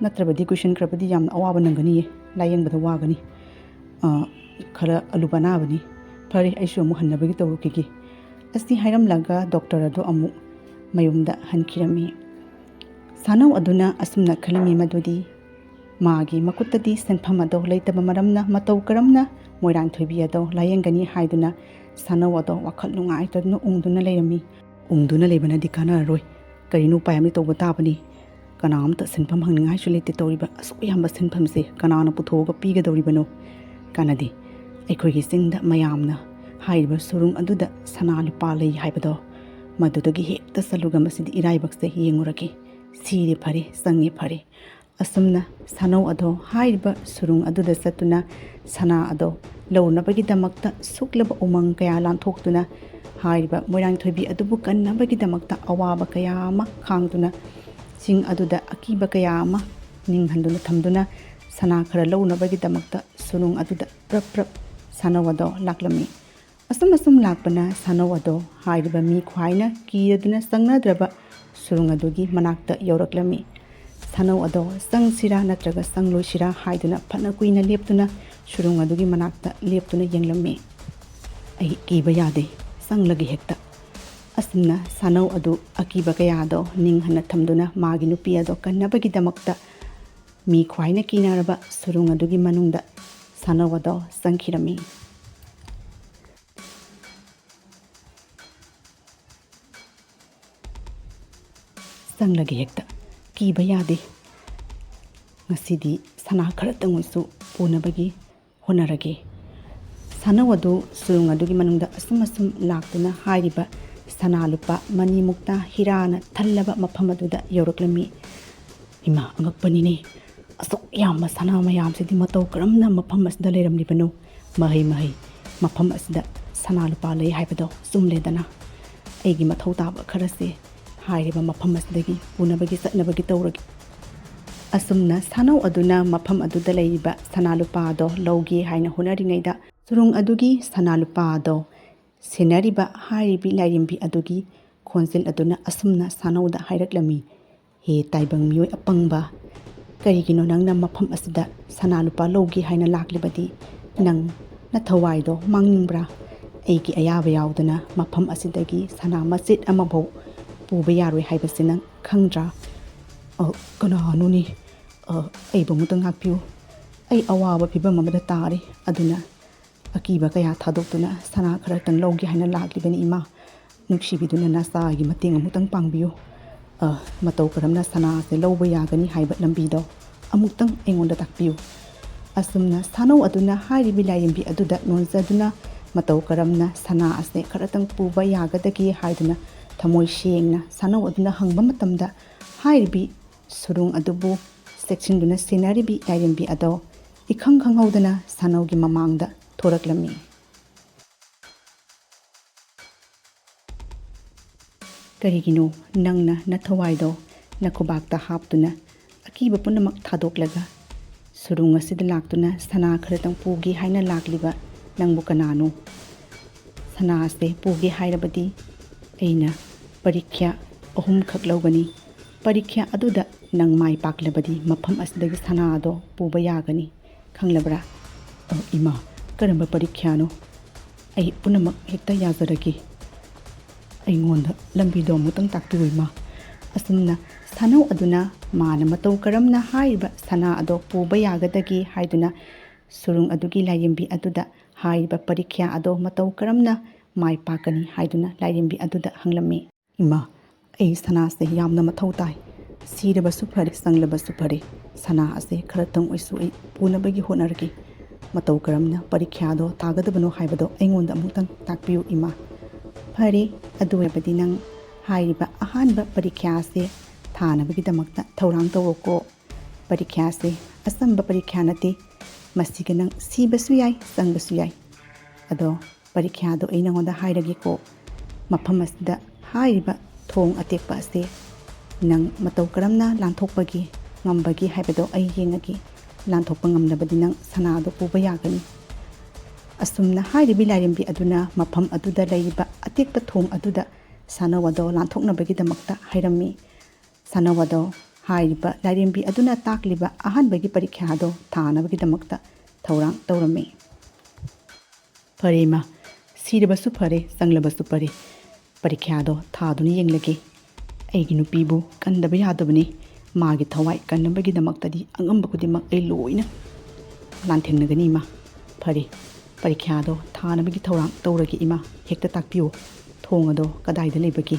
ꯅꯠꯇ꯭ꯔꯕꯗꯤ ꯀꯨꯏꯁꯟꯈ꯭ꯔꯕꯗꯤ ꯌꯥꯝꯅ ꯑꯋꯥꯕ ꯅꯪꯒꯅꯤꯌꯦ, ꯂꯥꯌꯦꯡꯕꯗ ꯋꯥꯒꯅꯤ꯫ ꯑ, ꯈꯔ ꯑꯂꯨꯕ ꯑꯅꯥꯕꯅꯤ꯫ ꯐꯔꯦ, ꯑꯩꯁꯨ ꯑꯃꯨꯛ ꯍꯟꯅꯕꯒꯤ ꯇꯧꯔꯨꯈꯤꯒꯦ꯫ ꯑꯁꯤ ꯍꯥꯏꯔꯝꯂꯒ ꯗꯣꯛꯇꯔ ꯑꯗꯨ ꯑꯃꯨꯛ ꯃꯌꯨꯝꯗ ꯍꯟꯈꯤꯔꯝꯃꯤ꯫ ꯁꯥꯅꯧ ꯑꯗꯨꯅ ꯑꯁꯨꯝꯅ ꯈꯜꯂꯝꯃꯤ ꯃꯗꯨꯗꯤ ꯃꯥꯒꯤ ꯃꯈꯨꯠꯇꯗꯤ ꯁꯦꯟꯐꯝ ꯑꯗꯣ ꯂꯩꯇꯕ ꯃꯔꯝꯅ ꯃꯇꯧ ꯀꯔꯝꯅ ꯃꯣꯏꯔꯥꯡꯊꯣꯏꯕꯤ ꯑꯗꯣ ꯂꯥꯌꯦꯡꯒꯅꯤ ꯍꯥꯏꯗꯨꯅ ꯁꯥꯅꯧ ꯑꯗꯣ ꯋꯥꯈꯜ ꯅꯨꯡꯉꯥꯏꯇꯗꯨꯅ ꯎꯪꯗꯨꯅ ꯂꯩꯔꯝꯃꯤ꯫ ꯎꯪꯗꯨꯅ ꯂꯩꯕꯅꯗꯤ ꯀꯥꯟꯅꯔꯔꯣꯏ꯫ ꯀꯔꯤꯅꯣ, ꯎꯄꯥꯏ ꯑꯃꯗꯤ ꯇꯧꯕ ꯇꯥꯕꯅꯤ꯫ ꯀꯅꯥ ꯑꯃꯇ ꯁꯦꯟꯐꯝ ꯍꯪꯅꯤꯡꯉꯥꯏꯁꯨ ꯂꯩꯇꯦ ꯇꯧꯔꯤꯕ ꯑꯁꯨꯛ ꯌꯥꯝꯕ ꯁꯦꯟꯐꯝꯁꯦ ꯀꯅꯥꯅ ꯄꯨꯊꯣꯛꯑꯒ ꯄꯤꯒꯗꯧꯔꯤꯕꯅꯣ? ꯀꯥꯟꯅꯗꯦ꯫ ꯑꯩꯈꯣꯏꯒꯤ ꯆꯤꯡꯗ ꯃꯌꯥꯝꯅ ꯍꯥꯏꯔꯤꯕ ꯁꯨꯔꯨꯡ ꯑꯗꯨꯗ ꯁꯅꯥ ꯂꯨꯄꯥ ꯂꯩ ꯍꯥꯏꯕꯗꯣ, ꯃꯗꯨꯗꯒꯤ ꯍꯦꯛꯇ ꯆꯠꯂꯨꯒ ꯃꯁꯤꯗꯤ ꯏꯔꯥꯏꯕꯛꯁꯦ ꯌꯦꯡꯉꯨꯔꯒꯦ꯫ ꯁꯤꯔꯦ ꯐꯔꯦ, ꯆꯪꯉꯦ ꯐꯔꯦ꯫ ꯑꯁꯨꯝꯅ ꯁꯥꯅꯧ ꯑꯗꯣ ꯍꯥꯏꯔꯤꯕ ꯁꯨꯔꯨꯡ ꯑꯗꯨꯗ ꯆꯠꯇꯨꯅ ꯁꯅꯥ ꯑꯗꯣ ꯂꯧꯅꯕꯒꯤꯗꯃꯛꯇ ꯁꯨꯛꯂꯕ ꯎꯃꯪ ꯀꯌꯥ ꯂꯥꯟꯊꯣꯛꯇꯨꯅ ꯍꯥꯏꯔꯤꯕ ꯃꯣꯏꯔꯥꯡꯊꯣꯏꯕꯤ ꯑꯗꯨꯕꯨ ꯀꯟꯅꯕꯒꯤꯗꯃꯛꯇ ꯑꯋꯥꯕ ꯀꯌꯥ ꯑꯃ ꯈꯥꯡꯗꯨꯅ ꯆꯤꯡ ꯑꯗꯨꯗ ꯑꯀꯤꯕ ꯀꯌꯥ ꯑꯃ ꯅꯤꯡꯍꯟꯗꯨꯅ ꯊꯝꯗꯨꯅ ꯁꯅꯥ ꯈꯔ ꯂꯧꯅꯕꯒꯤꯗꯃꯛꯇ ꯁꯨꯔꯨꯡ ꯑꯗꯨꯗ ꯄ꯭ꯔꯞ ꯄ꯭ꯔꯞ ꯁꯥꯅꯧ ꯑꯗꯣ ꯂꯥꯛꯂꯝꯃꯤ꯫ ꯑꯁꯨꯝ ꯑꯁꯨꯝ ꯂꯥꯛꯄꯅ ꯁꯥꯅꯧ ꯑꯗꯣ ꯍꯥꯏꯔꯤꯕ ꯃꯤ ꯈ꯭ꯋꯥꯏꯅ ꯀꯤꯔꯗꯨꯅ ꯆꯪꯅꯗ꯭ꯔꯕ ꯁꯨꯔꯨꯡ ꯑꯗꯨꯒꯤ ꯃꯅꯥꯛꯇ ꯌꯧꯔꯛꯂꯝꯃꯤ꯫ ꯁꯥꯅꯧ ꯑꯗꯣ ꯆꯪꯁꯤꯔꯥ ꯅꯠꯇ꯭ꯔꯒ ꯆꯪꯂꯣꯏꯁꯤꯔꯥ ꯍꯥꯏꯗꯨꯅ ꯐꯅ ꯀꯨꯏꯅ ꯂꯦꯞꯇꯨꯅ ꯁꯨꯔꯨꯡ ꯑꯗꯨꯒꯤ ꯃꯅꯥꯛꯇ ꯂꯦꯞꯇꯨꯅ ꯌꯦꯡꯂꯝꯃꯤ꯫ "ꯑꯩ ꯀꯤꯕ ꯌꯥꯗꯦ, ꯆꯪꯂꯒꯦ ꯍꯦꯛꯇ"꯫ ꯑꯁꯨꯝꯅ ꯁꯥꯅꯧ ꯑꯗꯨ ꯑꯀꯤꯕ ꯀꯌꯥꯗꯣ ꯅꯤꯡꯍꯟꯅ ꯊꯝꯗꯨꯅ ꯃꯥꯒꯤ ꯅꯨꯄꯤ ꯑꯗꯣ ꯀꯟꯅꯕꯒꯤꯗꯃꯛꯇ ꯃꯤ ꯈ꯭ꯋꯥꯏꯅ ꯀꯤꯅꯔꯕ ꯁꯨꯔꯨꯡ ꯑꯗꯨꯒꯤ ꯃꯅꯨꯡꯗ ꯁꯥꯅꯧ ꯑꯗꯣ ꯆꯪꯈꯤꯔꯝꯃꯤ꯫ "ꯆꯪꯂꯒꯦ ꯍꯦꯛꯇ, ꯀꯤꯕ ꯌꯥꯗꯦ꯫ ꯉꯁꯤꯗꯤ ꯁꯅꯥ ꯈꯔꯇꯪ ꯑꯣꯏꯁꯨ ꯄꯨꯅꯕꯒꯤ ꯍꯣꯠꯅꯔꯒꯦ"꯫ ꯁꯥꯅꯧ ꯑꯗꯨ ꯁꯨꯔꯨꯡ ꯑꯗꯨꯒꯤ ꯃꯅꯨꯡꯗ ꯑꯁꯨꯝ ꯑꯁꯨꯝ ꯂꯥꯛꯇꯨꯅ ꯍꯥꯏꯔꯤꯕ ꯁꯅꯥ ꯂꯨꯄꯥ ꯃꯅꯤ ꯃꯨꯛꯇꯥ ꯍꯤꯔꯥꯅ ꯊꯜꯂꯕ ꯃꯐꯝ ꯑꯗꯨꯗ ꯌꯧꯔꯛꯂꯝꯃꯤ꯫ ꯏꯃꯥ, ꯑꯉꯛꯄꯅꯤꯅꯦ! ꯑꯁꯨꯛ ꯌꯥꯝꯕ ꯁꯅꯥ ꯃꯌꯥꯝꯁꯤꯗꯤ ꯃꯇꯧ ꯀꯔꯝꯅ ꯃꯐꯝ ꯑꯁꯤꯗ ꯂꯩꯔꯝꯂꯤꯕꯅꯣ? ꯃꯍꯩ ꯃꯍꯩ, ꯃꯐꯝ ꯑꯁꯤꯗ ꯁꯅꯥ ꯂꯨꯄꯥ ꯂꯩ ꯍꯥꯏꯕꯗꯣ ꯆꯨꯝꯂꯦꯗꯅ꯫ ꯑꯩꯒꯤ ꯃꯊꯧ ꯇꯥꯕ ꯈꯔꯁꯦ ꯍꯥꯏꯔꯤꯕ ꯃꯐꯝ ꯑꯁꯤꯗꯒꯤ ꯄꯨꯅꯕꯒꯤ ꯆꯠꯅꯕꯒꯤ ꯇꯧꯔꯒꯦ꯫ ꯑꯁꯨꯝꯅ ꯁꯥꯅꯧ ꯑꯗꯨꯅ ꯃꯐꯝ ꯑꯗꯨꯗ ꯂꯩꯔꯤꯕ ꯁꯅꯥ ꯂꯨꯄꯥꯗꯣ ꯂꯧꯒꯦ ꯍꯥꯏꯅ ꯍꯣꯠꯅꯔꯤꯉꯩꯗ, ꯁꯨꯔꯨꯡ ꯑꯗꯨꯒꯤ ꯁꯅꯥ ꯂꯨꯄꯥꯗꯣ ꯁꯦꯟꯅꯔꯤꯕ ꯍꯥꯏꯔꯤꯕꯤ ꯂꯥꯏꯔꯦꯝꯕꯤ ꯑꯗꯨꯒꯤ ꯈꯣꯟꯖꯦꯜ ꯑꯗꯨꯅ ꯑꯁꯨꯝꯅ ꯁꯥꯅꯧꯗ ꯍꯥꯏꯔꯛꯂꯝꯃꯤ, "ꯍꯦ ꯇꯥꯏꯕꯪ ꯃꯤꯑꯣꯏ ꯑꯄꯪꯕ, "ꯀꯔꯤꯒꯤꯅꯣ ꯅꯪꯅ ꯃꯐꯝ ꯑꯁꯤꯗ ꯁꯅꯥ ꯂꯨꯄꯥ ꯂꯧꯒꯦ ꯍꯥꯏꯅ ꯂꯥꯛꯂꯤꯕꯗꯤ? ꯅꯪ ꯅꯊꯋꯥꯏꯗꯣ ꯃꯥꯡꯅꯤꯡꯕ꯭ꯔꯥ? ꯑꯩꯒꯤ ꯑꯌꯥꯕ ꯌꯥꯎꯗꯅ ꯃꯐꯝ ꯑꯁꯤꯗꯒꯤ ꯁꯅꯥ ꯃꯆꯦꯠ ꯑꯃꯐꯥꯎ ꯄꯨꯕ ꯌꯥꯔꯣꯏ ꯍꯥꯏꯕꯁꯤ ꯅꯪ ꯈꯪꯗ꯭ꯔꯥ?" "ꯑ, ꯀꯅꯥꯅꯣꯅꯦ? ꯑ, ꯑꯩꯕꯨ ꯑꯃꯨꯛꯇ ꯉꯥꯛꯄꯤꯌꯨ꯫ ꯑꯩ ꯑꯋꯥꯕ ꯐꯤꯕꯝ ꯑꯃꯗ ꯇꯥꯔꯤ꯫ ꯑꯗꯨꯅ ꯑꯀꯤꯕ ꯀꯌꯥ ꯊꯥꯗꯣꯛꯇꯨꯅ ꯁꯅꯥ ꯈꯔꯇꯪ ꯂꯧꯒꯦ ꯍꯥꯏꯅ ꯂꯥꯛꯂꯤꯕꯅꯤ, ꯏꯃꯥ꯫ ꯅꯨꯡꯁꯤꯕꯤꯗꯨꯅ ꯅꯆꯥꯒꯤ ꯃꯇꯦꯡ ꯑꯃꯨꯛꯇꯪ ꯄꯥꯡꯕꯤꯌꯨ꯫ ꯑ, ꯃꯇꯧ ꯀꯔꯝꯅ ꯁꯅꯥ ꯑꯁꯦ ꯂꯧꯕ ꯌꯥꯒꯅꯤ ꯍꯥꯏꯕ ꯂꯝꯕꯤꯗꯣ ꯑꯃꯨꯛꯇꯪ ꯑꯩꯉꯣꯟꯗ ꯇꯥꯛꯄꯤꯌꯨ꯫" ꯑꯁꯨꯝꯅ ꯁꯥꯅꯧ ꯑꯗꯨꯅ ꯍꯥꯏꯔꯤꯕꯤ ꯂꯥꯏꯔꯦꯝꯕꯤ ꯑꯗꯨꯗ ꯅꯣꯟꯖꯗꯨꯅ ꯃꯇꯧ ꯀꯔꯝꯅ ꯁꯅꯥ ꯑꯁꯦ ꯈꯔꯇꯪ ꯄꯨꯕ ꯌꯥꯒꯗꯒꯦ ꯍꯥꯏꯗꯨꯅ ꯊꯃꯣꯏ ꯁꯦꯡꯅ ꯁꯥꯅꯧ ꯑꯗꯨꯅ ꯍꯪꯕ ꯃꯇꯝꯗ, ꯍꯥꯏꯔꯤꯕꯤ ꯁꯨꯔꯨꯡ ꯑꯗꯨꯕꯨ ꯆꯦꯛꯁꯤꯟꯗꯨꯅ ꯁꯦꯟꯅꯔꯤꯕꯤ ꯂꯥꯏꯔꯦꯝꯕꯤ ꯑꯗꯣ ꯏꯈꯪ ꯈꯪꯍꯧꯗꯅ ꯁꯥꯅꯧꯒꯤ ꯃꯃꯥꯡꯗ ꯊꯣꯔꯛꯂꯝꯃꯤ꯫ "ꯀꯔꯤꯒꯤꯅꯣ ꯅꯪꯅ ꯅꯊꯋꯥꯏꯗꯣ ꯅꯈꯨꯕꯥꯛꯇ ꯍꯥꯞꯇꯨꯅ ꯑꯀꯤꯕ ꯄꯨꯝꯅꯃꯛ ꯊꯥꯗꯣꯛꯂꯒ ꯁꯨꯔꯨꯡ ꯑꯁꯤꯗ ꯂꯥꯛꯇꯨꯅ ꯁꯅꯥ ꯈꯔꯇꯪ ꯄꯨꯒꯦ ꯍꯥꯏꯅ ꯂꯥꯛꯂꯤꯕ ꯅꯪꯕꯨ ꯀꯅꯥꯅꯣ? ꯁꯅꯥ ꯑꯁꯦ ꯄꯨꯒꯦ ꯍꯥꯏꯔꯕꯗꯤ ꯑꯩꯅ ꯄꯔꯤꯈ꯭ꯌꯥ ꯑꯍꯨꯝꯈꯛ ꯂꯧꯒꯅꯤ꯫ ꯄꯔꯤꯈ꯭ꯌꯥ ꯑꯗꯨꯗ ꯅꯪ ꯃꯥꯏ ꯄꯥꯛꯂꯕꯗꯤ ꯃꯐꯝ ꯑꯁꯤꯗꯒꯤ ꯁꯅꯥ ꯑꯗꯣ ꯄꯨꯕ ꯌꯥꯒꯅꯤ꯫ ꯈꯪꯂꯕ꯭ꯔꯥ?" "ꯑ, ꯏꯃꯥ, ꯀꯔꯝꯕ ꯄꯔꯤꯈ꯭ꯌꯥꯅꯣ? ꯑꯩ ꯄꯨꯝꯅꯃꯛ ꯍꯦꯛꯇ ꯌꯥꯖꯔꯒꯦ꯫ ꯑꯩꯉꯣꯟꯗ ꯂꯝꯕꯤꯗꯣ ꯑꯃꯨꯛꯇꯪ ꯇꯥꯛꯄꯤꯌꯨ, ꯏꯃꯥ꯫" ꯑꯁꯨꯝꯅ ꯁꯥꯅꯧ ꯑꯗꯨꯅ ꯃꯥꯅ ꯃꯇꯧ ꯀꯔꯝꯅ ꯍꯥꯏꯔꯤꯕ ꯁꯅꯥ ꯑꯗꯣ ꯄꯨꯕ ꯌꯥꯒꯗꯒꯦ ꯍꯥꯏꯗꯨꯅ ꯁꯨꯔꯨꯡ ꯑꯗꯨꯒꯤ ꯂꯥꯏꯔꯦꯝꯕꯤ ꯑꯗꯨꯗ ꯍꯥꯏꯔꯤꯕ ꯄꯔꯤꯈ꯭ꯌꯥ ꯑꯗꯣ ꯃꯇꯧ ꯀꯔꯝꯅ ꯃꯥꯏ ꯄꯥꯛꯀꯅꯤ ꯍꯥꯏꯗꯨꯅ ꯂꯥꯏꯔꯦꯝꯕꯤ ꯑꯗꯨꯗ ꯍꯪꯂꯝꯃꯤ꯫ "ꯏꯃꯥ, ꯑꯩ ꯁꯅꯥꯁꯦ ꯌꯥꯝꯅ ꯃꯊꯧ ꯇꯥꯏ꯫ ꯁꯤꯔꯕꯁꯨ ꯐꯔꯦ, ꯆꯪꯂꯕꯁꯨ ꯐꯔꯦ, ꯁꯅꯥ ꯑꯁꯦ ꯈꯔꯇꯪ ꯑꯣꯏꯁꯨ ꯑꯩ ꯄꯨꯅꯕꯒꯤ ꯍꯣꯠꯅꯔꯒꯦ꯫ ꯃꯇꯧ ꯀꯔꯝꯅ ꯄꯔꯤꯈ꯭ꯌꯥꯗꯣ ꯊꯥꯒꯗꯕꯅꯣ ꯍꯥꯏꯕꯗꯣ ꯑꯩꯉꯣꯟꯗ ꯑꯃꯨꯛꯇꯪ ꯇꯥꯛꯄꯤꯌꯨ, ꯏꯃꯥ꯫" "ꯐꯔꯦ, ꯑꯗꯨ ꯑꯣꯏꯔꯕꯗꯤ ꯅꯪ ꯍꯥꯏꯔꯤꯕ ꯑꯍꯥꯟꯕ ꯄꯔꯤꯈ꯭ꯌꯥ ꯑꯁꯦ ꯊꯥꯅꯕꯒꯤꯗꯃꯛꯇ ꯊꯧꯔꯥꯡ ꯇꯧꯔꯣꯀꯣ꯫ ꯄꯔꯤꯈ꯭ꯌꯥꯁꯦ ꯑꯆꯝꯕ ꯄꯔꯤꯈ꯭ꯌꯥ ꯅꯠꯇꯦ꯫ ꯃꯁꯤꯒ ꯅꯪ ꯁꯤꯕꯁꯨ ꯌꯥꯏ, ꯆꯪꯕꯁꯨ ꯌꯥꯏ꯫ ꯑꯗꯣ ꯄꯔꯤꯈ꯭ꯌꯥꯗꯣ ꯑꯩ ꯅꯉꯣꯟꯗ ꯍꯥꯏꯔꯒꯦꯀꯣ꯫ ꯃꯐꯝ ꯑꯁꯤꯗ ꯍꯥꯏꯔꯤꯕ ꯊꯣꯡ ꯑꯇꯦꯛꯄ ꯑꯁꯦ ꯅꯪ ꯃꯇꯧ ꯀꯔꯝꯅ ꯂꯥꯟꯊꯣꯛꯄꯒꯦ, ꯉꯝꯕꯒꯦ ꯍꯥꯏꯕꯗꯣ ꯑꯩ ꯌꯦꯡꯉꯒꯦ꯫ ꯂꯥꯟꯊꯣꯛꯄ ꯉꯝꯂꯕꯗꯤ ꯅꯪ ꯁꯅꯥꯗꯣ ꯄꯨꯕ ꯌꯥꯒꯅꯤ꯫" ꯑꯁꯨꯝꯅ ꯍꯥꯏꯔꯤꯕꯤ ꯂꯥꯏꯔꯦꯝꯕꯤ ꯑꯗꯨꯅ ꯃꯐꯝ ꯑꯗꯨꯗ ꯂꯩꯔꯤꯕ ꯑꯇꯦꯛꯄ ꯊꯣꯡ ꯑꯗꯨꯗ ꯁꯥꯅꯧ ꯑꯗꯣ ꯂꯥꯟꯊꯣꯛꯅꯕꯒꯤꯗꯃꯛꯇ ꯍꯥꯏꯔꯝꯃꯤ꯫ ꯁꯥꯅꯧ ꯑꯗꯣ ꯍꯥꯏꯔꯤꯕ ꯂꯥꯏꯔꯦꯝꯕꯤ ꯑꯗꯨꯅ ꯇꯥꯛꯂꯤꯕ ꯑꯍꯥꯟꯕꯒꯤ ꯄꯔꯤꯈ꯭ꯌꯥꯗꯣ ꯊꯥꯅꯕꯒꯤꯗꯃꯛꯇ ꯊꯧꯔꯥꯡ ꯇꯧꯔꯝꯃꯤ꯫ "ꯐꯔꯦ ꯏꯃꯥ, ꯁꯤꯔꯕꯁꯨ ꯐꯔꯦ, ꯆꯪꯂꯕꯁꯨ ꯐꯔꯦ, ꯄꯔꯤꯈ꯭ꯌꯥꯗꯣ ꯊꯥꯗꯨꯅ ꯌꯦꯡꯂꯒꯦ꯫ ꯑꯩꯒꯤ ꯅꯨꯄꯤꯕꯨ ꯀꯟꯗꯕ ꯌꯥꯗꯕꯅꯤ꯫ ꯃꯥꯒꯤ ꯊꯋꯥꯏ ꯀꯟꯅꯕꯒꯤꯗꯃꯛꯇꯗꯤ ꯑꯉꯝꯕ ꯈꯨꯗꯤꯡꯃꯛ ꯑꯩ ꯂꯣꯏꯅ ꯂꯥꯟꯊꯦꯡꯅꯒꯅꯤ ꯏꯃꯥ꯫ ꯐꯔꯦ, ꯄꯔꯤꯈ꯭ꯌꯥꯗꯣ ꯊꯥꯅꯕꯒꯤ ꯊꯧꯔꯥꯡ ꯇꯧꯔꯒꯦ ꯏꯃꯥ꯫ ꯍꯦꯛꯇ ꯇꯥꯛꯄꯤꯌꯨ, ꯊꯣꯡ ꯑꯗꯣ ꯀꯗꯥꯏꯗ ꯂꯩꯕꯒꯦ?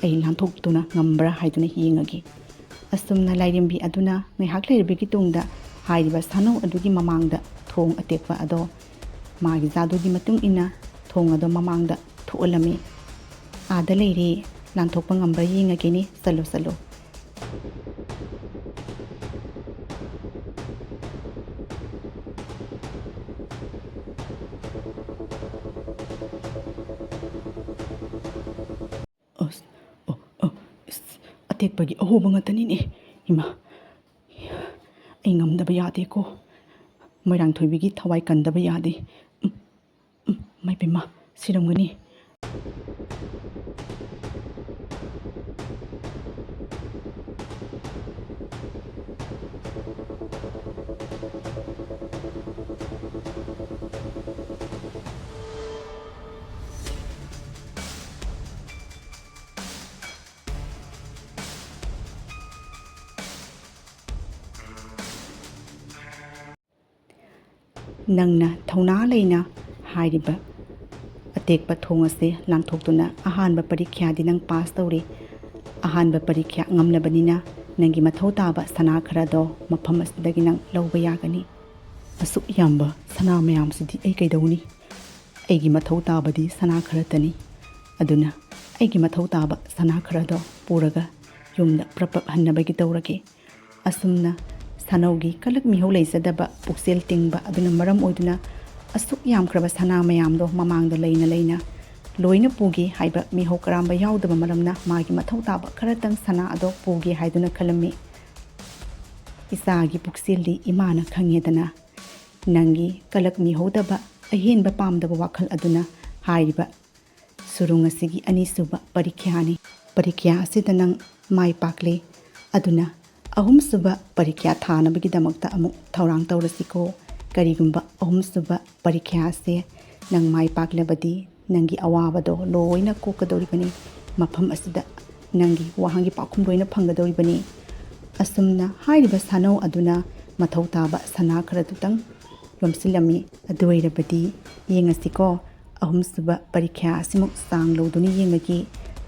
ꯑꯩ ꯂꯥꯟꯊꯣꯛꯇꯨꯅ ꯉꯝꯕ꯭ꯔꯥ ꯍꯥꯏꯗꯨꯅ ꯌꯦꯡꯉꯒꯦ꯫" ꯑꯁꯨꯝꯅ ꯂꯥꯏꯔꯦꯝꯕꯤ ꯑꯗꯨꯅ ꯉꯥꯏꯍꯥꯛ ꯂꯩꯔꯕꯒꯤ ꯇꯨꯡꯗ ꯍꯥꯏꯔꯤꯕ ꯁꯥꯅꯧ ꯑꯗꯨꯒꯤ ꯃꯃꯥꯡꯗ ꯊꯣꯡ ꯑꯇꯦꯛꯄ ꯑꯗꯣ ꯃꯥꯒꯤ ꯖꯥꯗꯨꯒꯤ ꯃꯇꯨꯡ ꯏꯟꯅ ꯊꯣꯡ ꯑꯗꯣ ꯃꯃꯥꯡꯗ ꯊꯣꯛꯍꯜꯂꯝꯃꯤ꯫ "ꯑꯥꯗ ꯂꯩꯔꯦ, ꯂꯥꯟꯊꯣꯛꯄ ꯉꯝꯕ꯭ꯔꯥ ꯌꯦꯡꯉꯒꯦꯅꯦ, ꯆꯠꯂꯣ, ꯆꯠꯂꯣ꯫" ꯑꯁ, ꯑꯣ, ꯑꯣ, ꯑꯁ, ꯑꯇꯦꯛꯄꯒꯤ ꯑꯍꯣꯕ ꯉꯥꯛꯇꯅꯤꯅꯦ꯫ ꯏꯃꯥ, ꯑꯩ ꯉꯝꯗꯕ ꯌꯥꯗꯦꯀꯣ꯫ ꯃꯣꯏꯔꯥꯡꯊꯣꯏꯕꯤꯒꯤ ꯊꯋꯥꯏ ꯀꯟꯗꯕ ꯌꯥꯗꯦ꯫ ꯎꯝ, ꯎꯝ, ꯃꯥꯏ ꯄꯦꯝꯃ, ꯁꯤꯔꯝꯒꯅꯤ꯫ ꯅꯪꯅ ꯊꯧꯅꯥ ꯂꯩꯅ ꯍꯥꯏꯔꯤꯕ ꯑꯇꯦꯛꯄ ꯊꯣꯡ ꯑꯁꯤ ꯂꯥꯟꯊꯣꯛꯇꯨꯅ ꯑꯍꯥꯟꯕ ꯄꯔꯤꯈ꯭ꯌꯥꯗꯤ ꯅꯪ ꯄꯥꯁ ꯇꯧꯔꯦ꯫ ꯑꯍꯥꯟꯕ ꯄꯔꯤꯈ꯭ꯌꯥ ꯉꯝꯂꯕꯅꯤꯅ ꯅꯪꯒꯤ ꯃꯊꯧ ꯇꯥꯕ ꯁꯅꯥ ꯈꯔꯗꯣ ꯃꯐꯝ ꯑꯁꯤꯗꯒꯤ ꯅꯪ ꯂꯧꯕ ꯌꯥꯒꯅꯤ꯫ ꯑꯁꯨꯛ ꯌꯥꯝꯕ ꯁꯅꯥ ꯃꯌꯥꯝꯁꯤꯗꯤ ꯑꯩ ꯀꯩꯗꯧꯅꯤ? ꯑꯩꯒꯤ ꯃꯊꯧ ꯇꯥꯕꯗꯤ ꯁꯅꯥ ꯈꯔꯇꯅꯤ꯫ ꯑꯗꯨꯅ ꯑꯩꯒꯤ ꯃꯊꯧ ꯇꯥꯕ ꯁꯅꯥ ꯈꯔꯗꯣ ꯄꯨꯔꯒ ꯌꯨꯝꯗ ꯄ꯭ꯔꯞ ꯄ꯭ꯔꯞ ꯍꯟꯅꯕꯒꯤ ꯇꯧꯔꯒꯦ꯫ ꯑꯁꯨꯝꯅ ꯁꯥꯅꯧꯒꯤ ꯀꯂꯛ ꯃꯤꯍꯧ ꯂꯩꯖꯗꯕ ꯄꯨꯛꯆꯦꯜ ꯇꯤꯡꯕ ꯑꯗꯨꯅ ꯃꯔꯝ ꯑꯣꯏꯗꯨꯅ ꯑꯁꯨꯛ ꯌꯥꯝꯈ꯭ꯔꯕ ꯁꯅꯥ ꯃꯌꯥꯝꯗꯣ ꯃꯃꯥꯡꯗ ꯂꯩꯅ ꯂꯩꯅ ꯂꯣꯏꯅ ꯄꯨꯒꯦ ꯍꯥꯏꯕ ꯃꯤꯍꯧ ꯀꯔꯥꯝꯕ ꯌꯥꯎꯗꯕ ꯃꯔꯝꯅ ꯃꯥꯒꯤ ꯃꯊꯧ ꯇꯥꯕ ꯈꯔꯇꯪ ꯁꯅꯥ ꯑꯗꯣ ꯄꯨꯒꯦ ꯍꯥꯏꯗꯨꯅ ꯈꯜꯂꯝꯃꯤ꯫ "ꯏꯆꯥꯒꯤ ꯄꯨꯛꯆꯦꯜꯗꯤ ꯏꯃꯥꯅ ꯈꯪꯉꯦꯗꯅ꯫ ꯅꯪꯒꯤ ꯀꯂꯛ ꯃꯤꯍꯧꯗꯕ, ꯑꯍꯦꯟꯕ ꯄꯥꯝꯗꯕ ꯋꯥꯈꯜ ꯑꯗꯨꯅ ꯍꯥꯏꯔꯤꯕ ꯁꯨꯔꯨꯡ ꯑꯁꯤꯒꯤ ꯑꯅꯤꯁꯨꯕ ꯄꯔꯤꯈ꯭ꯌꯥꯅꯤ꯫ ꯄꯔꯤꯈ꯭ꯌꯥ ꯑꯁꯤꯗ ꯅꯪ ꯃꯥꯏ ꯄꯥꯛꯂꯦ꯫ ꯑꯗꯨꯅ ꯑꯍꯨꯝꯁꯨꯕ ꯄꯔꯤꯈ꯭ꯌꯥ ꯊꯥꯅꯕꯒꯤꯗꯃꯛꯇ ꯑꯃꯨꯛ ꯊꯧꯔꯥꯡ ꯇꯧꯔꯁꯤꯀꯣ꯫ ꯀꯔꯤꯒꯨꯝꯕ ꯑꯍꯨꯝꯁꯨꯕ ꯄꯔꯤꯈ꯭ꯌꯥ ꯑꯁꯦ ꯅꯪ ꯃꯥꯏ ꯄꯥꯛꯂꯕꯗꯤ, ꯅꯪꯒꯤ ꯑꯋꯥꯕꯗꯣ ꯂꯣꯏꯅ ꯀꯣꯛꯀꯗꯧꯔꯤꯕꯅꯤ꯫ ꯃꯐꯝ ꯑꯁꯤꯗ ꯅꯪꯒꯤ ꯋꯥꯍꯪꯒꯤ ꯄꯥꯎꯈꯨꯝ ꯂꯣꯏꯅ ꯐꯪꯒꯗꯧꯔꯤꯕꯅꯤ꯫ ꯑꯁꯨꯝꯅ ꯍꯥꯏꯔꯤꯕ ꯁꯥꯅꯧ ꯑꯗꯨꯅ ꯃꯊꯧ ꯇꯥꯕ ꯁꯅꯥ ꯈꯔꯗꯨꯇꯪ ꯌꯣꯝꯁꯤꯜꯂꯝꯃꯤ꯫ ꯑꯗꯨ ꯑꯣꯏꯔꯕꯗꯤ ꯌꯦꯡꯉꯁꯤꯀꯣ, ꯑꯍꯨꯝꯁꯨꯕ ꯄꯔꯤꯈ꯭ꯌꯥ ꯑꯁꯤꯃꯨꯛ ꯆꯥꯡ ꯂꯧꯗꯨꯅ ꯌꯦꯡꯉꯒꯦ꯫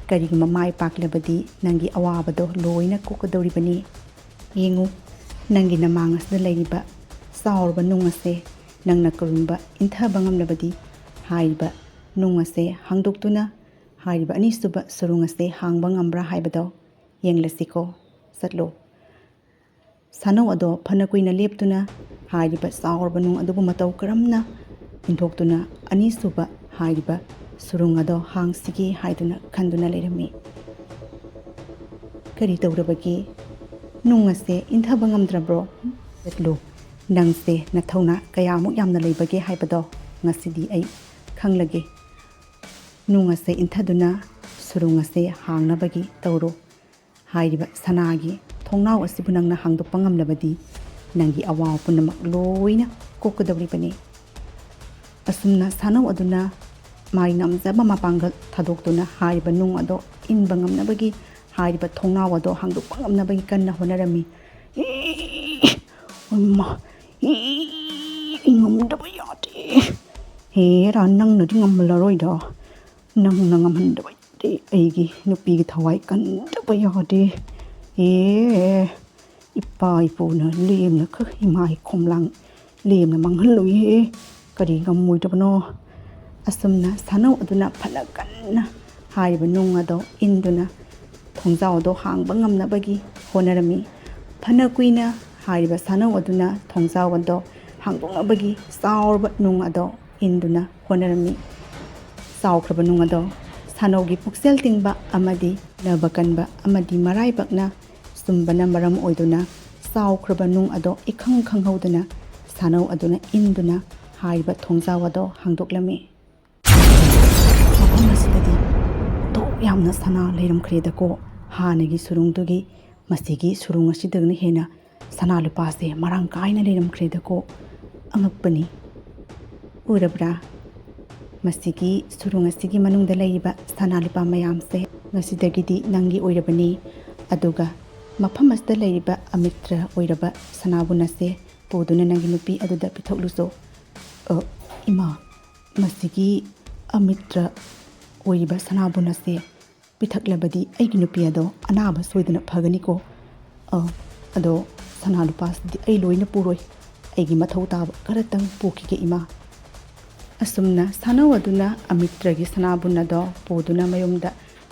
ꯀꯔꯤꯒꯨꯝꯕ ꯃꯥꯏ ꯄꯥꯛꯂꯕꯗꯤ ꯅꯪꯒꯤ ꯑꯋꯥꯕꯗꯣ ꯂꯣꯏꯅ ꯀꯣꯛꯀꯗꯧꯔꯤꯕꯅꯤ꯫ ꯌꯦꯡꯉꯨ, ꯅꯪꯒꯤ ꯅꯃꯥꯡ ꯑꯁꯤꯗ ꯂꯩꯔꯤꯕ ꯆꯥꯎꯔꯕ ꯅꯨꯡ ꯑꯁꯦ ꯅꯪꯅ ꯀꯔꯤꯒꯨꯝꯕ ꯏꯟꯊꯕ ꯉꯝꯂꯕꯗꯤ, ꯍꯥꯏꯔꯤꯕ ꯅꯨꯡ ꯑꯁꯦ ꯍꯥꯡꯗꯣꯛꯇꯨꯅ ꯍꯥꯏꯔꯤꯕ ꯑꯅꯤꯁꯨꯕ ꯁꯨꯔꯨꯡ ꯑꯁꯦ ꯍꯥꯡꯕ ꯉꯝꯕ꯭ꯔꯥ ꯍꯥꯏꯕꯗꯣ ꯌꯦꯡꯂꯁꯤꯀꯣ꯫ ꯆꯠꯂꯨ꯫ ꯁꯥꯅꯧ ꯑꯗꯣ ꯐꯅ ꯀꯨꯏꯅ ꯂꯦꯞꯇꯨꯅ ꯍꯥꯏꯔꯤꯕ ꯆꯥꯎꯔꯕ ꯅꯨꯡ ꯑꯗꯨꯕꯨ ꯃꯇꯧ ꯀꯔꯝꯅ ꯏꯟꯊꯣꯛꯇꯨꯅ ꯑꯅꯤꯁꯨꯕ ꯍꯥꯏꯔꯤꯕ ꯁꯨꯔꯨꯡ ꯑꯗꯣ ꯍꯥꯡꯁꯤꯒꯦ ꯍꯥꯏꯗꯨꯅ ꯈꯟꯗꯨꯅ ꯂꯩꯔꯝꯃꯤ꯫ "ꯀꯔꯤ ꯇꯧꯔꯕꯒꯦ? ꯅꯨꯡ ꯑꯁꯦ ꯏꯟꯊꯕ ꯉꯝꯗ꯭ꯔꯕ꯭ꯔꯣ? ꯆꯠꯂꯨ, ꯅꯪꯁꯦ ꯅꯊꯧꯅꯥ ꯀꯌꯥꯃꯨꯛ ꯌꯥꯝꯅ ꯂꯩꯕꯒꯦ ꯍꯥꯏꯕꯗꯣ ꯉꯁꯤꯗꯤ ꯑꯩ ꯈꯪꯂꯒꯦ꯫ ꯅꯨꯡ ꯑꯁꯦ ꯏꯟꯊꯗꯨꯅ ꯁꯨꯔꯨꯡ ꯑꯁꯦ ꯍꯥꯡꯅꯕꯒꯤ ꯇꯧꯔꯨ꯫ ꯍꯥꯏꯔꯤꯕ ꯁꯅꯥꯒꯤ ꯊꯣꯡꯅꯥꯎ ꯑꯁꯤꯕꯨ ꯅꯪꯅ ꯍꯥꯡꯗꯣꯛꯄ ꯉꯝꯂꯕꯗꯤ, ꯅꯪꯒꯤ ꯑꯋꯥꯕ ꯄꯨꯝꯅꯃꯛ ꯂꯣꯏꯅ ꯀꯣꯛꯀꯗꯧꯔꯤꯕꯅꯤ꯫" ꯑꯁꯨꯝꯅ ꯁꯥꯅꯧ ꯑꯗꯨꯅ ꯃꯥꯒꯤ ꯉꯝꯖꯕ ꯃꯄꯥꯡꯒꯜ ꯊꯥꯗꯣꯛꯇꯨꯅ ꯍꯥꯏꯔꯤꯕ ꯅꯨꯡ ꯑꯗꯣ ꯏꯟꯕ ꯉꯝꯅꯕꯒꯤ, ꯍꯥꯏꯔꯤꯕ ꯊꯣꯡꯅꯥꯎ ꯑꯗꯣ ꯍꯥꯡꯗꯣꯛꯄ ꯉꯝꯅꯕꯒꯤ ꯀꯟꯅ ꯍꯣꯠꯅꯔꯝꯃꯤ꯫ "ꯏ, ꯏꯃꯥ, ꯏ, ꯉꯝꯗꯕ ꯌꯥꯗꯦ꯫ ꯍꯦꯔꯥ, ꯅꯪꯅꯗꯤ ꯉꯝꯂꯔꯣꯏꯗ꯫ ꯅꯪꯅ ꯉꯝꯍꯟꯗꯕ ꯌꯥꯗꯦ꯫ ꯑꯩꯒꯤ ꯅꯨꯄꯤꯒꯤ ꯊꯋꯥꯏ ꯀꯟꯗꯕ ꯌꯥꯗꯦ꯫ ꯑꯦ, ꯏꯄꯥ ꯏꯄꯨꯅ ꯂꯦꯝꯅ ꯈ-, ꯏꯃꯥ ꯏꯈꯣꯝꯂꯥꯡ ꯂꯦꯝꯅ ꯃꯥꯡꯍꯜꯂꯣꯏꯌꯦ꯫ ꯀꯔꯤ ꯉꯝꯃꯣꯏꯗꯕꯅꯣ?" ꯑꯁꯨꯝꯅ ꯁꯥꯅꯧ ꯑꯗꯨꯅ ꯐꯅ ꯀꯟꯅ ꯍꯥꯏꯔꯤꯕ ꯅꯨꯡ ꯑꯗꯣ ꯏꯟꯗꯨꯅ ꯊꯣꯡꯖꯥꯎ ꯑꯗꯣ ꯍꯥꯡꯕ ꯉꯝꯅꯕꯒꯤ ꯍꯣꯠꯅꯔꯝꯃꯤ꯫ ꯐꯅ ꯀꯨꯏꯅ ꯍꯥꯏꯔꯤꯕ ꯁꯥꯅꯧ ꯑꯗꯨꯅ ꯊꯣꯡꯖꯥꯎ ꯑꯗꯣ ꯍꯥꯡꯗꯣꯛꯅꯕꯒꯤ ꯆꯥꯎꯔꯕ ꯅꯨꯡ ꯑꯗꯣ ꯏꯟꯗꯨꯅ ꯍꯣꯠꯅꯔꯝꯃꯤ꯫ ꯆꯥꯎꯈ꯭ꯔꯕ ꯅꯨꯡ ꯑꯗꯣ ꯁꯥꯅꯧꯒꯤ ꯄꯨꯛꯆꯦꯜ ꯇꯤꯡꯕ ꯑꯃꯗꯤ ꯍꯣꯠꯅꯕ ꯀꯟꯕ ꯑꯃꯗꯤ ꯃꯔꯥꯏꯕꯛꯅ ꯆꯨꯝꯕꯅ ꯃꯔꯝ ꯑꯣꯏꯗꯨꯅ, ꯆꯥꯎꯈ꯭ꯔꯕ ꯅꯨꯡ ꯑꯗꯣ ꯏꯈꯪ ꯈꯪꯍꯧꯗꯅ ꯁꯥꯅꯧ ꯑꯗꯨꯅ ꯏꯟꯗꯨꯅ ꯍꯥꯏꯔꯤꯕ ꯊꯣꯡꯖꯥꯎ ꯑꯗꯣ ꯍꯥꯡꯗꯣꯛꯂꯝꯃꯤ꯫ ꯃꯐꯝ ꯑꯁꯤꯗꯗꯤ ꯑꯣꯟꯊꯣꯛ ꯌꯥꯝꯅ ꯁꯅꯥ ꯂꯩꯔꯝꯈ꯭ꯔꯦꯗꯀꯣ꯫ ꯍꯥꯟꯅꯒꯤ ꯁꯨꯔꯨꯡꯗꯨꯒꯤ "ꯃꯁꯤꯒꯤ ꯁꯨꯔꯨꯡ ꯑꯁꯤꯗꯅ ꯍꯦꯟꯅ ꯁꯅꯥ ꯂꯨꯄꯥꯁꯦ ꯃꯔꯥꯡ ꯀꯥꯏꯅ ꯂꯩꯔꯝꯈ꯭ꯔꯦꯗꯀꯣ꯫ ꯑꯉꯛꯄꯅꯤ꯫ ꯎꯔꯕ꯭ꯔꯥ? ꯃꯁꯤꯒꯤ ꯁꯨꯔꯨꯡ ꯑꯁꯤꯒꯤ ꯃꯅꯨꯡꯗ ꯂꯩꯔꯤꯕ ꯁꯅꯥ ꯂꯨꯄꯥ ꯃꯌꯥꯝꯁꯦ ꯉꯁꯤꯗꯒꯤꯗꯤ ꯅꯪꯒꯤ ꯑꯣꯏꯔꯕꯅꯤ꯫ ꯑꯗꯨꯒ ꯃꯐꯝ ꯑꯁꯤꯗ ꯂꯩꯔꯤꯕ ꯑꯃꯤꯇ꯭ꯔ ꯑꯣꯏꯔꯕ ꯁꯅꯥꯕꯨꯟ ꯑꯁꯦ ꯄꯨꯗꯨꯅ ꯅꯪꯒꯤ ꯅꯨꯄꯤ ꯑꯗꯨꯗ ꯄꯤꯊꯣꯛꯂꯨꯆꯣ꯫" "ꯑ, ꯏꯃꯥ, ꯃꯁꯤꯒꯤ ꯑꯃꯤꯇ꯭ꯔ ꯑꯣꯏꯔꯤꯕ ꯁꯅꯥꯕꯨꯟ ꯑꯁꯦ ꯄꯤꯊꯛꯂꯕꯗꯤ ꯑꯩꯒꯤ ꯅꯨꯄꯤ ꯑꯗꯣ ꯑꯅꯥꯕ ꯁꯣꯏꯗꯅ ꯐꯒꯅꯤꯀꯣ꯫ ꯑ, ꯑꯗꯣ ꯁꯅꯥ ꯂꯨꯄꯥꯁꯤꯗꯤ ꯑꯩ ꯂꯣꯏꯅ ꯄꯨꯔꯣꯏ꯫ ꯑꯩꯒꯤ ꯃꯊꯧ ꯇꯥꯕ ꯈꯔꯇꯪ ꯄꯨꯈꯤꯒꯦ, ꯏꯃꯥ꯫" ꯑꯁꯨꯝꯅ ꯁꯥꯅꯧ ꯑꯗꯨꯅ ꯑꯃꯤꯇ꯭ꯔꯒꯤ ꯁꯅꯥꯕꯨꯟ ꯑꯗꯣ ꯄꯨꯗꯨꯅ ꯃꯌꯨꯝꯗ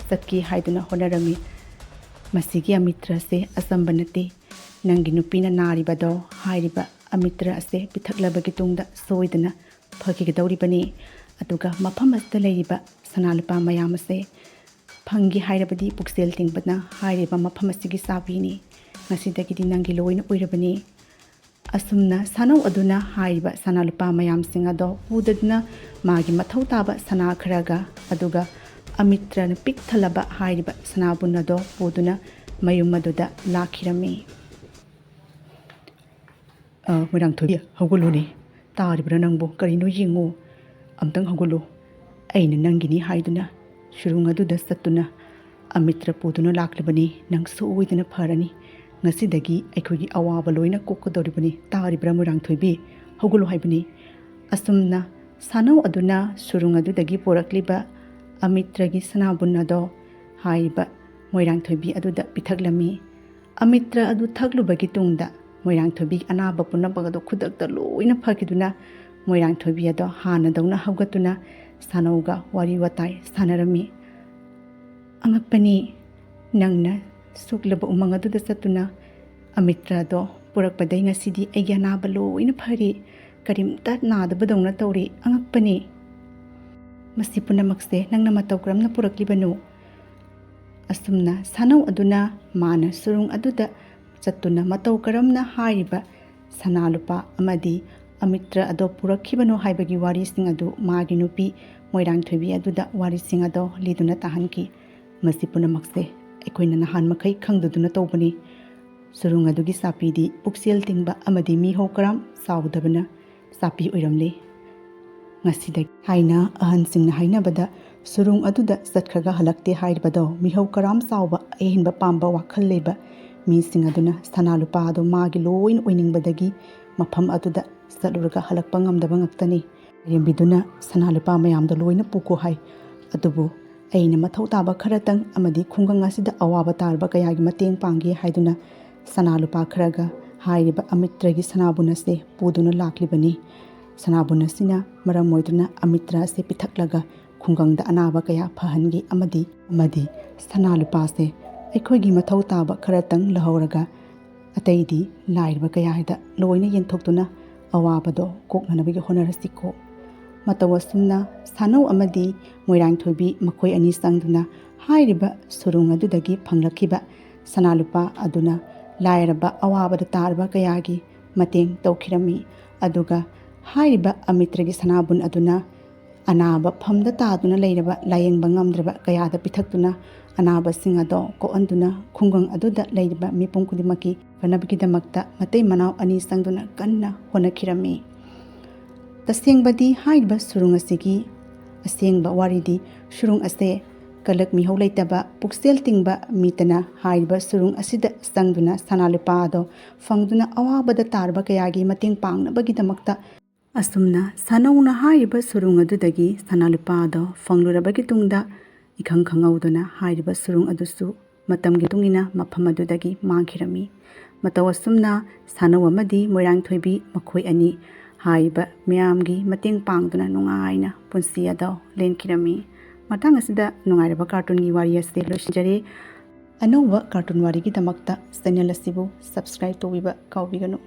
ꯆꯠꯀꯦ ꯍꯥꯏꯗꯨꯅ ꯍꯣꯠꯅꯔꯝꯃꯤ꯫ "ꯃꯁꯤꯒꯤ ꯑꯃꯤꯇ꯭ꯔꯁꯦ ꯑꯆꯝꯕ ꯅꯠꯇꯦ꯫ ꯅꯪꯒꯤ ꯅꯨꯄꯤꯅ ꯅꯥꯔꯤꯕꯗꯣ ꯍꯥꯏꯔꯤꯕ ꯑꯃꯤꯇ꯭ꯔ ꯑꯁꯦ ꯄꯤꯊꯛꯂꯕꯒꯤ ꯇꯨꯡꯗ ꯁꯣꯏꯗꯅ ꯐꯈꯤꯒꯗꯧꯔꯤꯕꯅꯤ꯫ ꯑꯗꯨꯒ ꯃꯐꯝ ꯑꯁꯤꯗ ꯂꯩꯔꯤꯕ ꯁꯅꯥ ꯂꯨꯄꯥ ꯃꯌꯥꯝ ꯑꯁꯦ ꯐꯪꯒꯦ ꯍꯥꯏꯔꯕꯗꯤ ꯄꯨꯛꯆꯦꯜ ꯇꯤꯡꯕꯅ ꯍꯥꯏꯔꯤꯕ ꯃꯐꯝ ꯑꯁꯤꯒꯤ ꯆꯥꯕꯤꯅꯤ꯫ ꯉꯁꯤꯗꯒꯤꯗꯤ ꯅꯪꯒꯤ ꯂꯣꯏꯅ ꯑꯣꯏꯔꯕꯅꯤ꯫" ꯑꯁꯨꯝꯅ ꯁꯥꯅꯧ ꯑꯗꯨꯅ ꯍꯥꯏꯔꯤꯕ ꯁꯅꯥ ꯂꯨꯄꯥ ꯃꯌꯥꯝꯁꯤꯡ ꯑꯗꯣ ꯄꯨꯗꯗꯨꯅ ꯃꯥꯒꯤ ꯃꯊꯧ ꯇꯥꯕ ꯁꯅꯥ ꯈꯔꯒ, ꯑꯗꯨꯒ ꯑꯃꯤꯇ꯭ꯔꯅ ꯄꯤꯛ ꯊꯜꯂꯕ ꯍꯥꯏꯔꯤꯕ ꯁꯅꯥꯕꯨꯟ ꯑꯗꯣ ꯄꯨꯗꯨꯅ ꯃꯌꯨꯝ ꯑꯗꯨꯗ ꯂꯥꯛꯈꯤꯔꯝꯃꯤ꯫ "ꯑ, ꯃꯣꯏꯔꯥꯡꯊꯣꯏꯕꯤ, ꯍꯧꯒꯠꯂꯨꯅꯦ꯫ ꯇꯥꯔꯤꯕ꯭ꯔꯥ ꯅꯪꯕꯨ? ꯀꯔꯤꯅꯣ ꯌꯦꯡꯉꯨ꯫ ꯑꯝꯇꯪ ꯍꯧꯒꯠꯂꯨ꯫ ꯑꯩꯅ ꯅꯪꯒꯤꯅꯤ ꯍꯥꯏꯗꯨꯅ ꯁꯨꯔꯨꯡ ꯑꯗꯨꯗ ꯆꯠꯇꯨꯅ ꯑꯃꯤꯇ꯭ꯔ ꯄꯨꯗꯨꯅ ꯂꯥꯛꯂꯕꯅꯤ꯫ ꯅꯪ ꯁꯣꯏꯗꯅ ꯐꯔꯅꯤ꯫ ꯉꯁꯤꯗꯒꯤ ꯑꯩꯈꯣꯏꯒꯤ ꯑꯋꯥꯕ ꯂꯣꯏꯅ ꯀꯣꯛꯀꯗꯧꯔꯤꯕꯅꯤ꯫ ꯇꯥꯔꯤꯕ꯭ꯔꯥ ꯃꯣꯏꯔꯥꯡꯊꯣꯏꯕꯤ? ꯍꯧꯒꯠꯂꯨ ꯍꯥꯏꯕꯅꯤ꯫" ꯑꯁꯨꯝꯅ ꯁꯥꯅꯧ ꯑꯗꯨꯅ ꯁꯨꯔꯨꯡ ꯑꯗꯨꯗꯒꯤ ꯄꯨꯔꯛꯂꯤꯕ ꯑꯃꯤꯇ꯭ꯔꯒꯤ ꯁꯅꯥꯕꯨꯟ ꯑꯗꯣ ꯍꯥꯏꯔꯤꯕ ꯃꯣꯏꯔꯥꯡꯊꯣꯏꯕꯤ ꯑꯗꯨꯗ ꯄꯤꯊꯛꯂꯝꯃꯤ꯫ ꯑꯃꯤꯇ꯭ꯔ ꯑꯗꯨ ꯊꯛꯂꯨꯕꯒꯤ ꯇꯨꯡꯗ ꯃꯣꯏꯔꯥꯡꯊꯣꯏꯕꯤꯒꯤ ꯑꯅꯥꯕ ꯄꯨꯝꯅꯃꯛ ꯑꯗꯨ ꯈꯨꯗꯛꯇ ꯂꯣꯏꯅ ꯐꯈꯤꯗꯨꯅ ꯃꯣꯏꯔꯥꯡꯊꯣꯏꯕꯤ ꯑꯗꯣ ꯍꯥꯟꯅꯗꯧꯅ ꯍꯧꯒꯠꯇꯨꯅ ꯁꯥꯅꯧꯒ ꯋꯥꯔꯤ ꯋꯥꯇꯥꯏ ꯁꯥꯟꯅꯔꯝꯃꯤ꯫ "ꯑꯉꯛꯄꯅꯤ, ꯅꯪꯅ ꯁꯨꯛꯂꯕ ꯎꯃꯪ ꯑꯗꯨꯗ ꯆꯠꯇꯨꯅ ꯑꯃꯤꯇ꯭ꯔ ꯑꯗꯣ ꯄꯨꯔꯛꯄꯗꯩ ꯉꯁꯤꯗꯤ ꯑꯩꯒꯤ ꯑꯅꯥꯕ ꯂꯣꯏꯅ ꯐꯔꯤ꯫ ꯀꯔꯤꯝꯇ ꯅꯥꯗꯕꯗꯧꯅ ꯇꯧꯔꯤ꯫ ꯑꯉꯛꯄꯅꯤ꯫ ꯃꯁꯤ ꯄꯨꯝꯅꯃꯛꯁꯦ ꯅꯪꯅ ꯃꯇꯧ ꯀꯔꯝꯅ ꯄꯨꯔꯛꯂꯤꯕꯅꯣ?" ꯑꯁꯨꯝꯅ ꯁꯥꯅꯧ ꯑꯗꯨꯅ ꯃꯥꯅ ꯁꯨꯔꯨꯡ ꯑꯗꯨꯗ ꯆꯠꯇꯨꯅ ꯃꯇꯧ ꯀꯔꯝꯅ ꯍꯥꯏꯔꯤꯕ ꯁꯅꯥ ꯂꯨꯄꯥ ꯑꯃꯗꯤ ꯑꯃꯤꯇ꯭ꯔ ꯑꯗꯣ ꯄꯨꯔꯛꯈꯤꯕꯅꯣ ꯍꯥꯏꯕꯒꯤ ꯋꯥꯔꯤꯁꯤꯡ ꯑꯗꯨ ꯃꯥꯒꯤ ꯅꯨꯄꯤ ꯃꯣꯏꯔꯥꯡꯊꯣꯏꯕꯤ ꯑꯗꯨꯗ ꯋꯥꯔꯤꯁꯤꯡ ꯑꯗꯣ ꯂꯤꯗꯨꯅ ꯇꯥꯍꯟꯈꯤ꯫ "ꯃꯁꯤ ꯄꯨꯝꯅꯃꯛꯁꯦ ꯑꯩꯈꯣꯏꯅ ꯅꯍꯥꯟ ꯃꯈꯩ ꯈꯪꯗꯗꯨꯅ ꯇꯧꯕꯅꯤ꯫ ꯁꯨꯔꯨꯡ ꯑꯗꯨꯒꯤ ꯆꯥꯄꯤꯗꯤ ꯄꯨꯛꯆꯦꯜ ꯇꯤꯡꯕ ꯑꯃꯗꯤ ꯃꯤꯍꯧ ꯀꯔꯥꯝ ꯆꯥꯎꯗꯕꯅ ꯆꯥꯄꯤ ꯑꯣꯏꯔꯝꯂꯤ꯫ ꯉꯁꯤꯗꯒꯤ ꯍꯥꯏꯅ ꯑꯍꯟꯁꯤꯡꯅ ꯍꯥꯏꯅꯕꯗ, ꯁꯨꯔꯨꯡ ꯑꯗꯨꯗ ꯆꯠꯈ꯭ꯔꯒ ꯍꯜꯂꯛꯇꯦ ꯍꯥꯏꯔꯤꯕꯗꯣ ꯃꯤꯍꯧ ꯀꯔꯥꯝ ꯆꯥꯎꯕ ꯑꯍꯦꯟꯕ ꯄꯥꯝꯕ ꯋꯥꯈꯜ ꯂꯩꯕ ꯃꯤꯁꯤꯡ ꯑꯗꯨꯅ ꯁꯅꯥ ꯂꯨꯄꯥ ꯑꯗꯨ ꯃꯥꯒꯤ ꯂꯣꯏꯅ ꯑꯣꯏꯅꯤꯡꯕꯗꯒꯤ ꯃꯐꯝ ꯑꯗꯨꯗ ꯆꯠꯂꯨꯔꯒ ꯍꯜꯂꯛꯄ ꯉꯝꯗꯕ ꯉꯥꯛꯇꯅꯤ꯫ ꯂꯥꯏꯔꯦꯝꯕꯤꯗꯨꯅ ꯁꯅꯥ ꯂꯨꯄꯥ ꯃꯌꯥꯝꯗꯣ ꯂꯣꯏꯅ ꯄꯨꯈꯣ ꯍꯥꯏ꯫ ꯑꯗꯨꯕꯨ ꯑꯩꯅ ꯃꯊꯧ ꯇꯥꯕ ꯈꯔꯇꯪ ꯑꯃꯗꯤ ꯈꯨꯡꯒꯪ ꯑꯁꯤꯗ ꯑꯋꯥꯕ ꯇꯥꯔꯕ ꯀꯌꯥꯒꯤ ꯃꯇꯦꯡ ꯄꯥꯡꯒꯦ ꯍꯥꯏꯗꯨꯅ ꯁꯅꯥ ꯂꯨꯄꯥ ꯈꯔꯒ ꯍꯥꯏꯔꯤꯕ ꯑꯃꯤꯇ꯭ꯔꯒꯤ ꯁꯅꯥꯕꯨꯟ ꯑꯁꯦ ꯄꯨꯗꯨꯅ ꯂꯥꯛꯂꯤꯕꯅꯤ꯫ ꯁꯅꯥꯕꯨꯟ ꯑꯁꯤꯅ ꯃꯔꯝ ꯑꯣꯏꯗꯨꯅ ꯑꯃꯤꯇ꯭ꯔ ꯑꯁꯦ ꯄꯤꯊꯛꯂꯒ ꯈꯨꯡꯒꯪꯗ ꯑꯅꯥꯕ ꯀꯌꯥ ꯐꯍꯟꯈꯤ ꯑꯃꯗꯤ, ꯑꯃꯗꯤ ꯁꯅꯥ ꯂꯨꯄꯥꯁꯦ ꯑꯩꯈꯣꯏꯒꯤ ꯃꯊꯧ ꯇꯥꯕ ꯈꯔꯇꯪ ꯂꯧꯍꯧꯔꯒ ꯑꯇꯩꯗꯤ ꯂꯥꯏꯔꯕ ꯀꯌꯥꯗ ꯂꯣꯏꯅ ꯌꯦꯟꯊꯣꯛꯇꯨꯅ ꯑꯋꯥꯕꯗꯣ ꯀꯣꯛꯅꯅꯕꯒꯤ ꯍꯣꯠꯅꯔꯁꯤꯀꯣ꯫ ꯃꯇꯧ ꯑꯁꯨꯝꯅ ꯁꯥꯅꯧ ꯑꯃꯗꯤ ꯃꯣꯏꯔꯥꯡꯊꯣꯏꯕꯤ ꯃꯈꯣꯏ ꯑꯅꯤ ꯆꯪꯗꯨꯅ ꯍꯥꯏꯔꯤꯕ ꯁꯨꯔꯨꯡ ꯑꯗꯨꯗꯒꯤ ꯐꯪꯂꯛꯈꯤꯕ ꯁꯅꯥ ꯂꯨꯄꯥ ꯑꯗꯨꯅ ꯂꯥꯏꯔꯕ ꯑꯋꯥꯕꯗ ꯇꯥꯔꯕ ꯀꯌꯥꯒꯤ ꯃꯇꯦꯡ ꯇꯧꯈꯤꯔꯝꯃꯤ꯫ ꯑꯗꯨꯒ ꯍꯥꯏꯔꯤꯕ ꯑꯃꯤꯇ꯭ꯔꯒꯤ ꯁꯅꯥꯕꯨꯟ ꯑꯗꯨꯅ ꯑꯅꯥꯕ ꯐꯝꯗ ꯇꯥꯗꯨꯅ ꯂꯩꯔꯕ ꯂꯥꯌꯦꯡꯕ ꯉꯝꯗ꯭ꯔꯕ ꯀꯌꯥꯗ ꯄꯤꯊꯛꯇꯨꯅ ꯑꯅꯥꯕꯁꯤꯡ ꯑꯗꯣ ꯀꯣꯛꯍꯟꯗꯨꯅ ꯈꯨꯡꯒꯪ ꯑꯗꯨꯗ ꯂꯩꯔꯤꯕ ꯃꯤꯄꯨꯝ ꯈꯨꯗꯤꯡꯃꯛꯀꯤ ꯐꯅꯕꯒꯤꯗꯃꯛꯇ ꯃꯇꯩ ꯃꯅꯥꯎ ꯑꯅꯤ ꯆꯪꯗꯨꯅ ꯀꯟꯅ ꯍꯣꯠꯅꯈꯤꯔꯝꯃꯤ꯫ ꯇꯁꯦꯡꯕꯗꯤ ꯍꯥꯏꯔꯤꯕ ꯁꯨꯔꯨꯡ ꯑꯁꯤꯒꯤ ꯑꯁꯦꯡꯕ ꯋꯥꯔꯤꯗꯤ ꯁꯨꯔꯨꯡ ꯑꯁꯦ ꯀꯂꯛ ꯃꯤꯍꯧ ꯂꯩꯇꯕ ꯄꯨꯛꯆꯦꯜ ꯇꯤꯡꯕ ꯃꯤꯇꯅ ꯍꯥꯏꯔꯤꯕ ꯁꯨꯔꯨꯡ ꯑꯁꯤꯗ ꯆꯪꯗꯨꯅ ꯁꯅꯥ ꯂꯨꯄꯥ ꯑꯗꯣ ꯐꯪꯗꯨꯅ ꯑꯋꯥꯕꯗ ꯇꯥꯔꯕ ꯀꯌꯥꯒꯤ ꯃꯇꯦꯡ ꯄꯥꯡꯅꯕꯒꯤꯗꯃꯛꯇ ꯑꯁꯨꯝꯅ ꯁꯥꯅꯧꯅ ꯍꯥꯏꯔꯤꯕ ꯁꯨꯔꯨꯡ ꯑꯗꯨꯗꯒꯤ ꯁꯅꯥ ꯂꯨꯄꯥ ꯑꯗꯣ ꯐꯪꯂꯨꯔꯕꯒꯤ ꯇꯨꯡꯗ ꯏꯈꯪ ꯈꯪꯍꯧꯗꯅ ꯍꯥꯏꯔꯤꯕ ꯁꯨꯔꯨꯡ ꯑꯗꯨꯁꯨ ꯃꯇꯝꯒꯤ ꯃꯇꯨꯡ ꯏꯟꯅ ꯃꯐꯝ ꯑꯗꯨꯗꯒꯤ ꯃꯥꯡꯈꯤꯔꯝꯃꯤ꯫ ꯃꯇꯧ ꯑꯁꯨꯝꯅ ꯁꯥꯅꯧ ꯑꯃꯗꯤ ꯃꯣꯏꯔꯥꯡꯊꯣꯏꯕꯤ ꯃꯈꯣꯏ ꯑꯅꯤ ꯍꯥꯏꯔꯤꯕ ꯃꯌꯥꯝꯒꯤ ꯃꯇꯦꯡ ꯄꯥꯡꯗꯨꯅ ꯅꯨꯡꯉꯥꯏꯅ ꯄꯨꯟꯁꯤ ꯑꯗꯣ ꯂꯦꯟꯈꯤꯔꯝꯃꯤ꯫ ꯃꯇꯥꯡ ꯑꯁꯤꯗ ꯅꯨꯡꯉꯥꯏꯔꯕ ꯀꯥꯔꯇꯨꯟꯒꯤ ꯋꯥꯔꯤ ꯑꯁꯤ ꯂꯣꯏꯁꯤꯟꯖꯔꯦ꯫ ꯑꯅꯧꯕ ꯀꯥꯔꯇꯨꯟ ꯋꯥꯔꯤꯒꯤꯗꯃꯛꯇ ꯆꯦꯅꯦꯜ ꯑꯁꯤꯕꯨ ꯁꯕꯁꯀ꯭ꯔꯥꯏꯕ ꯇꯧꯕꯤꯕ ꯀꯥꯎꯕꯤꯒꯅꯨ꯫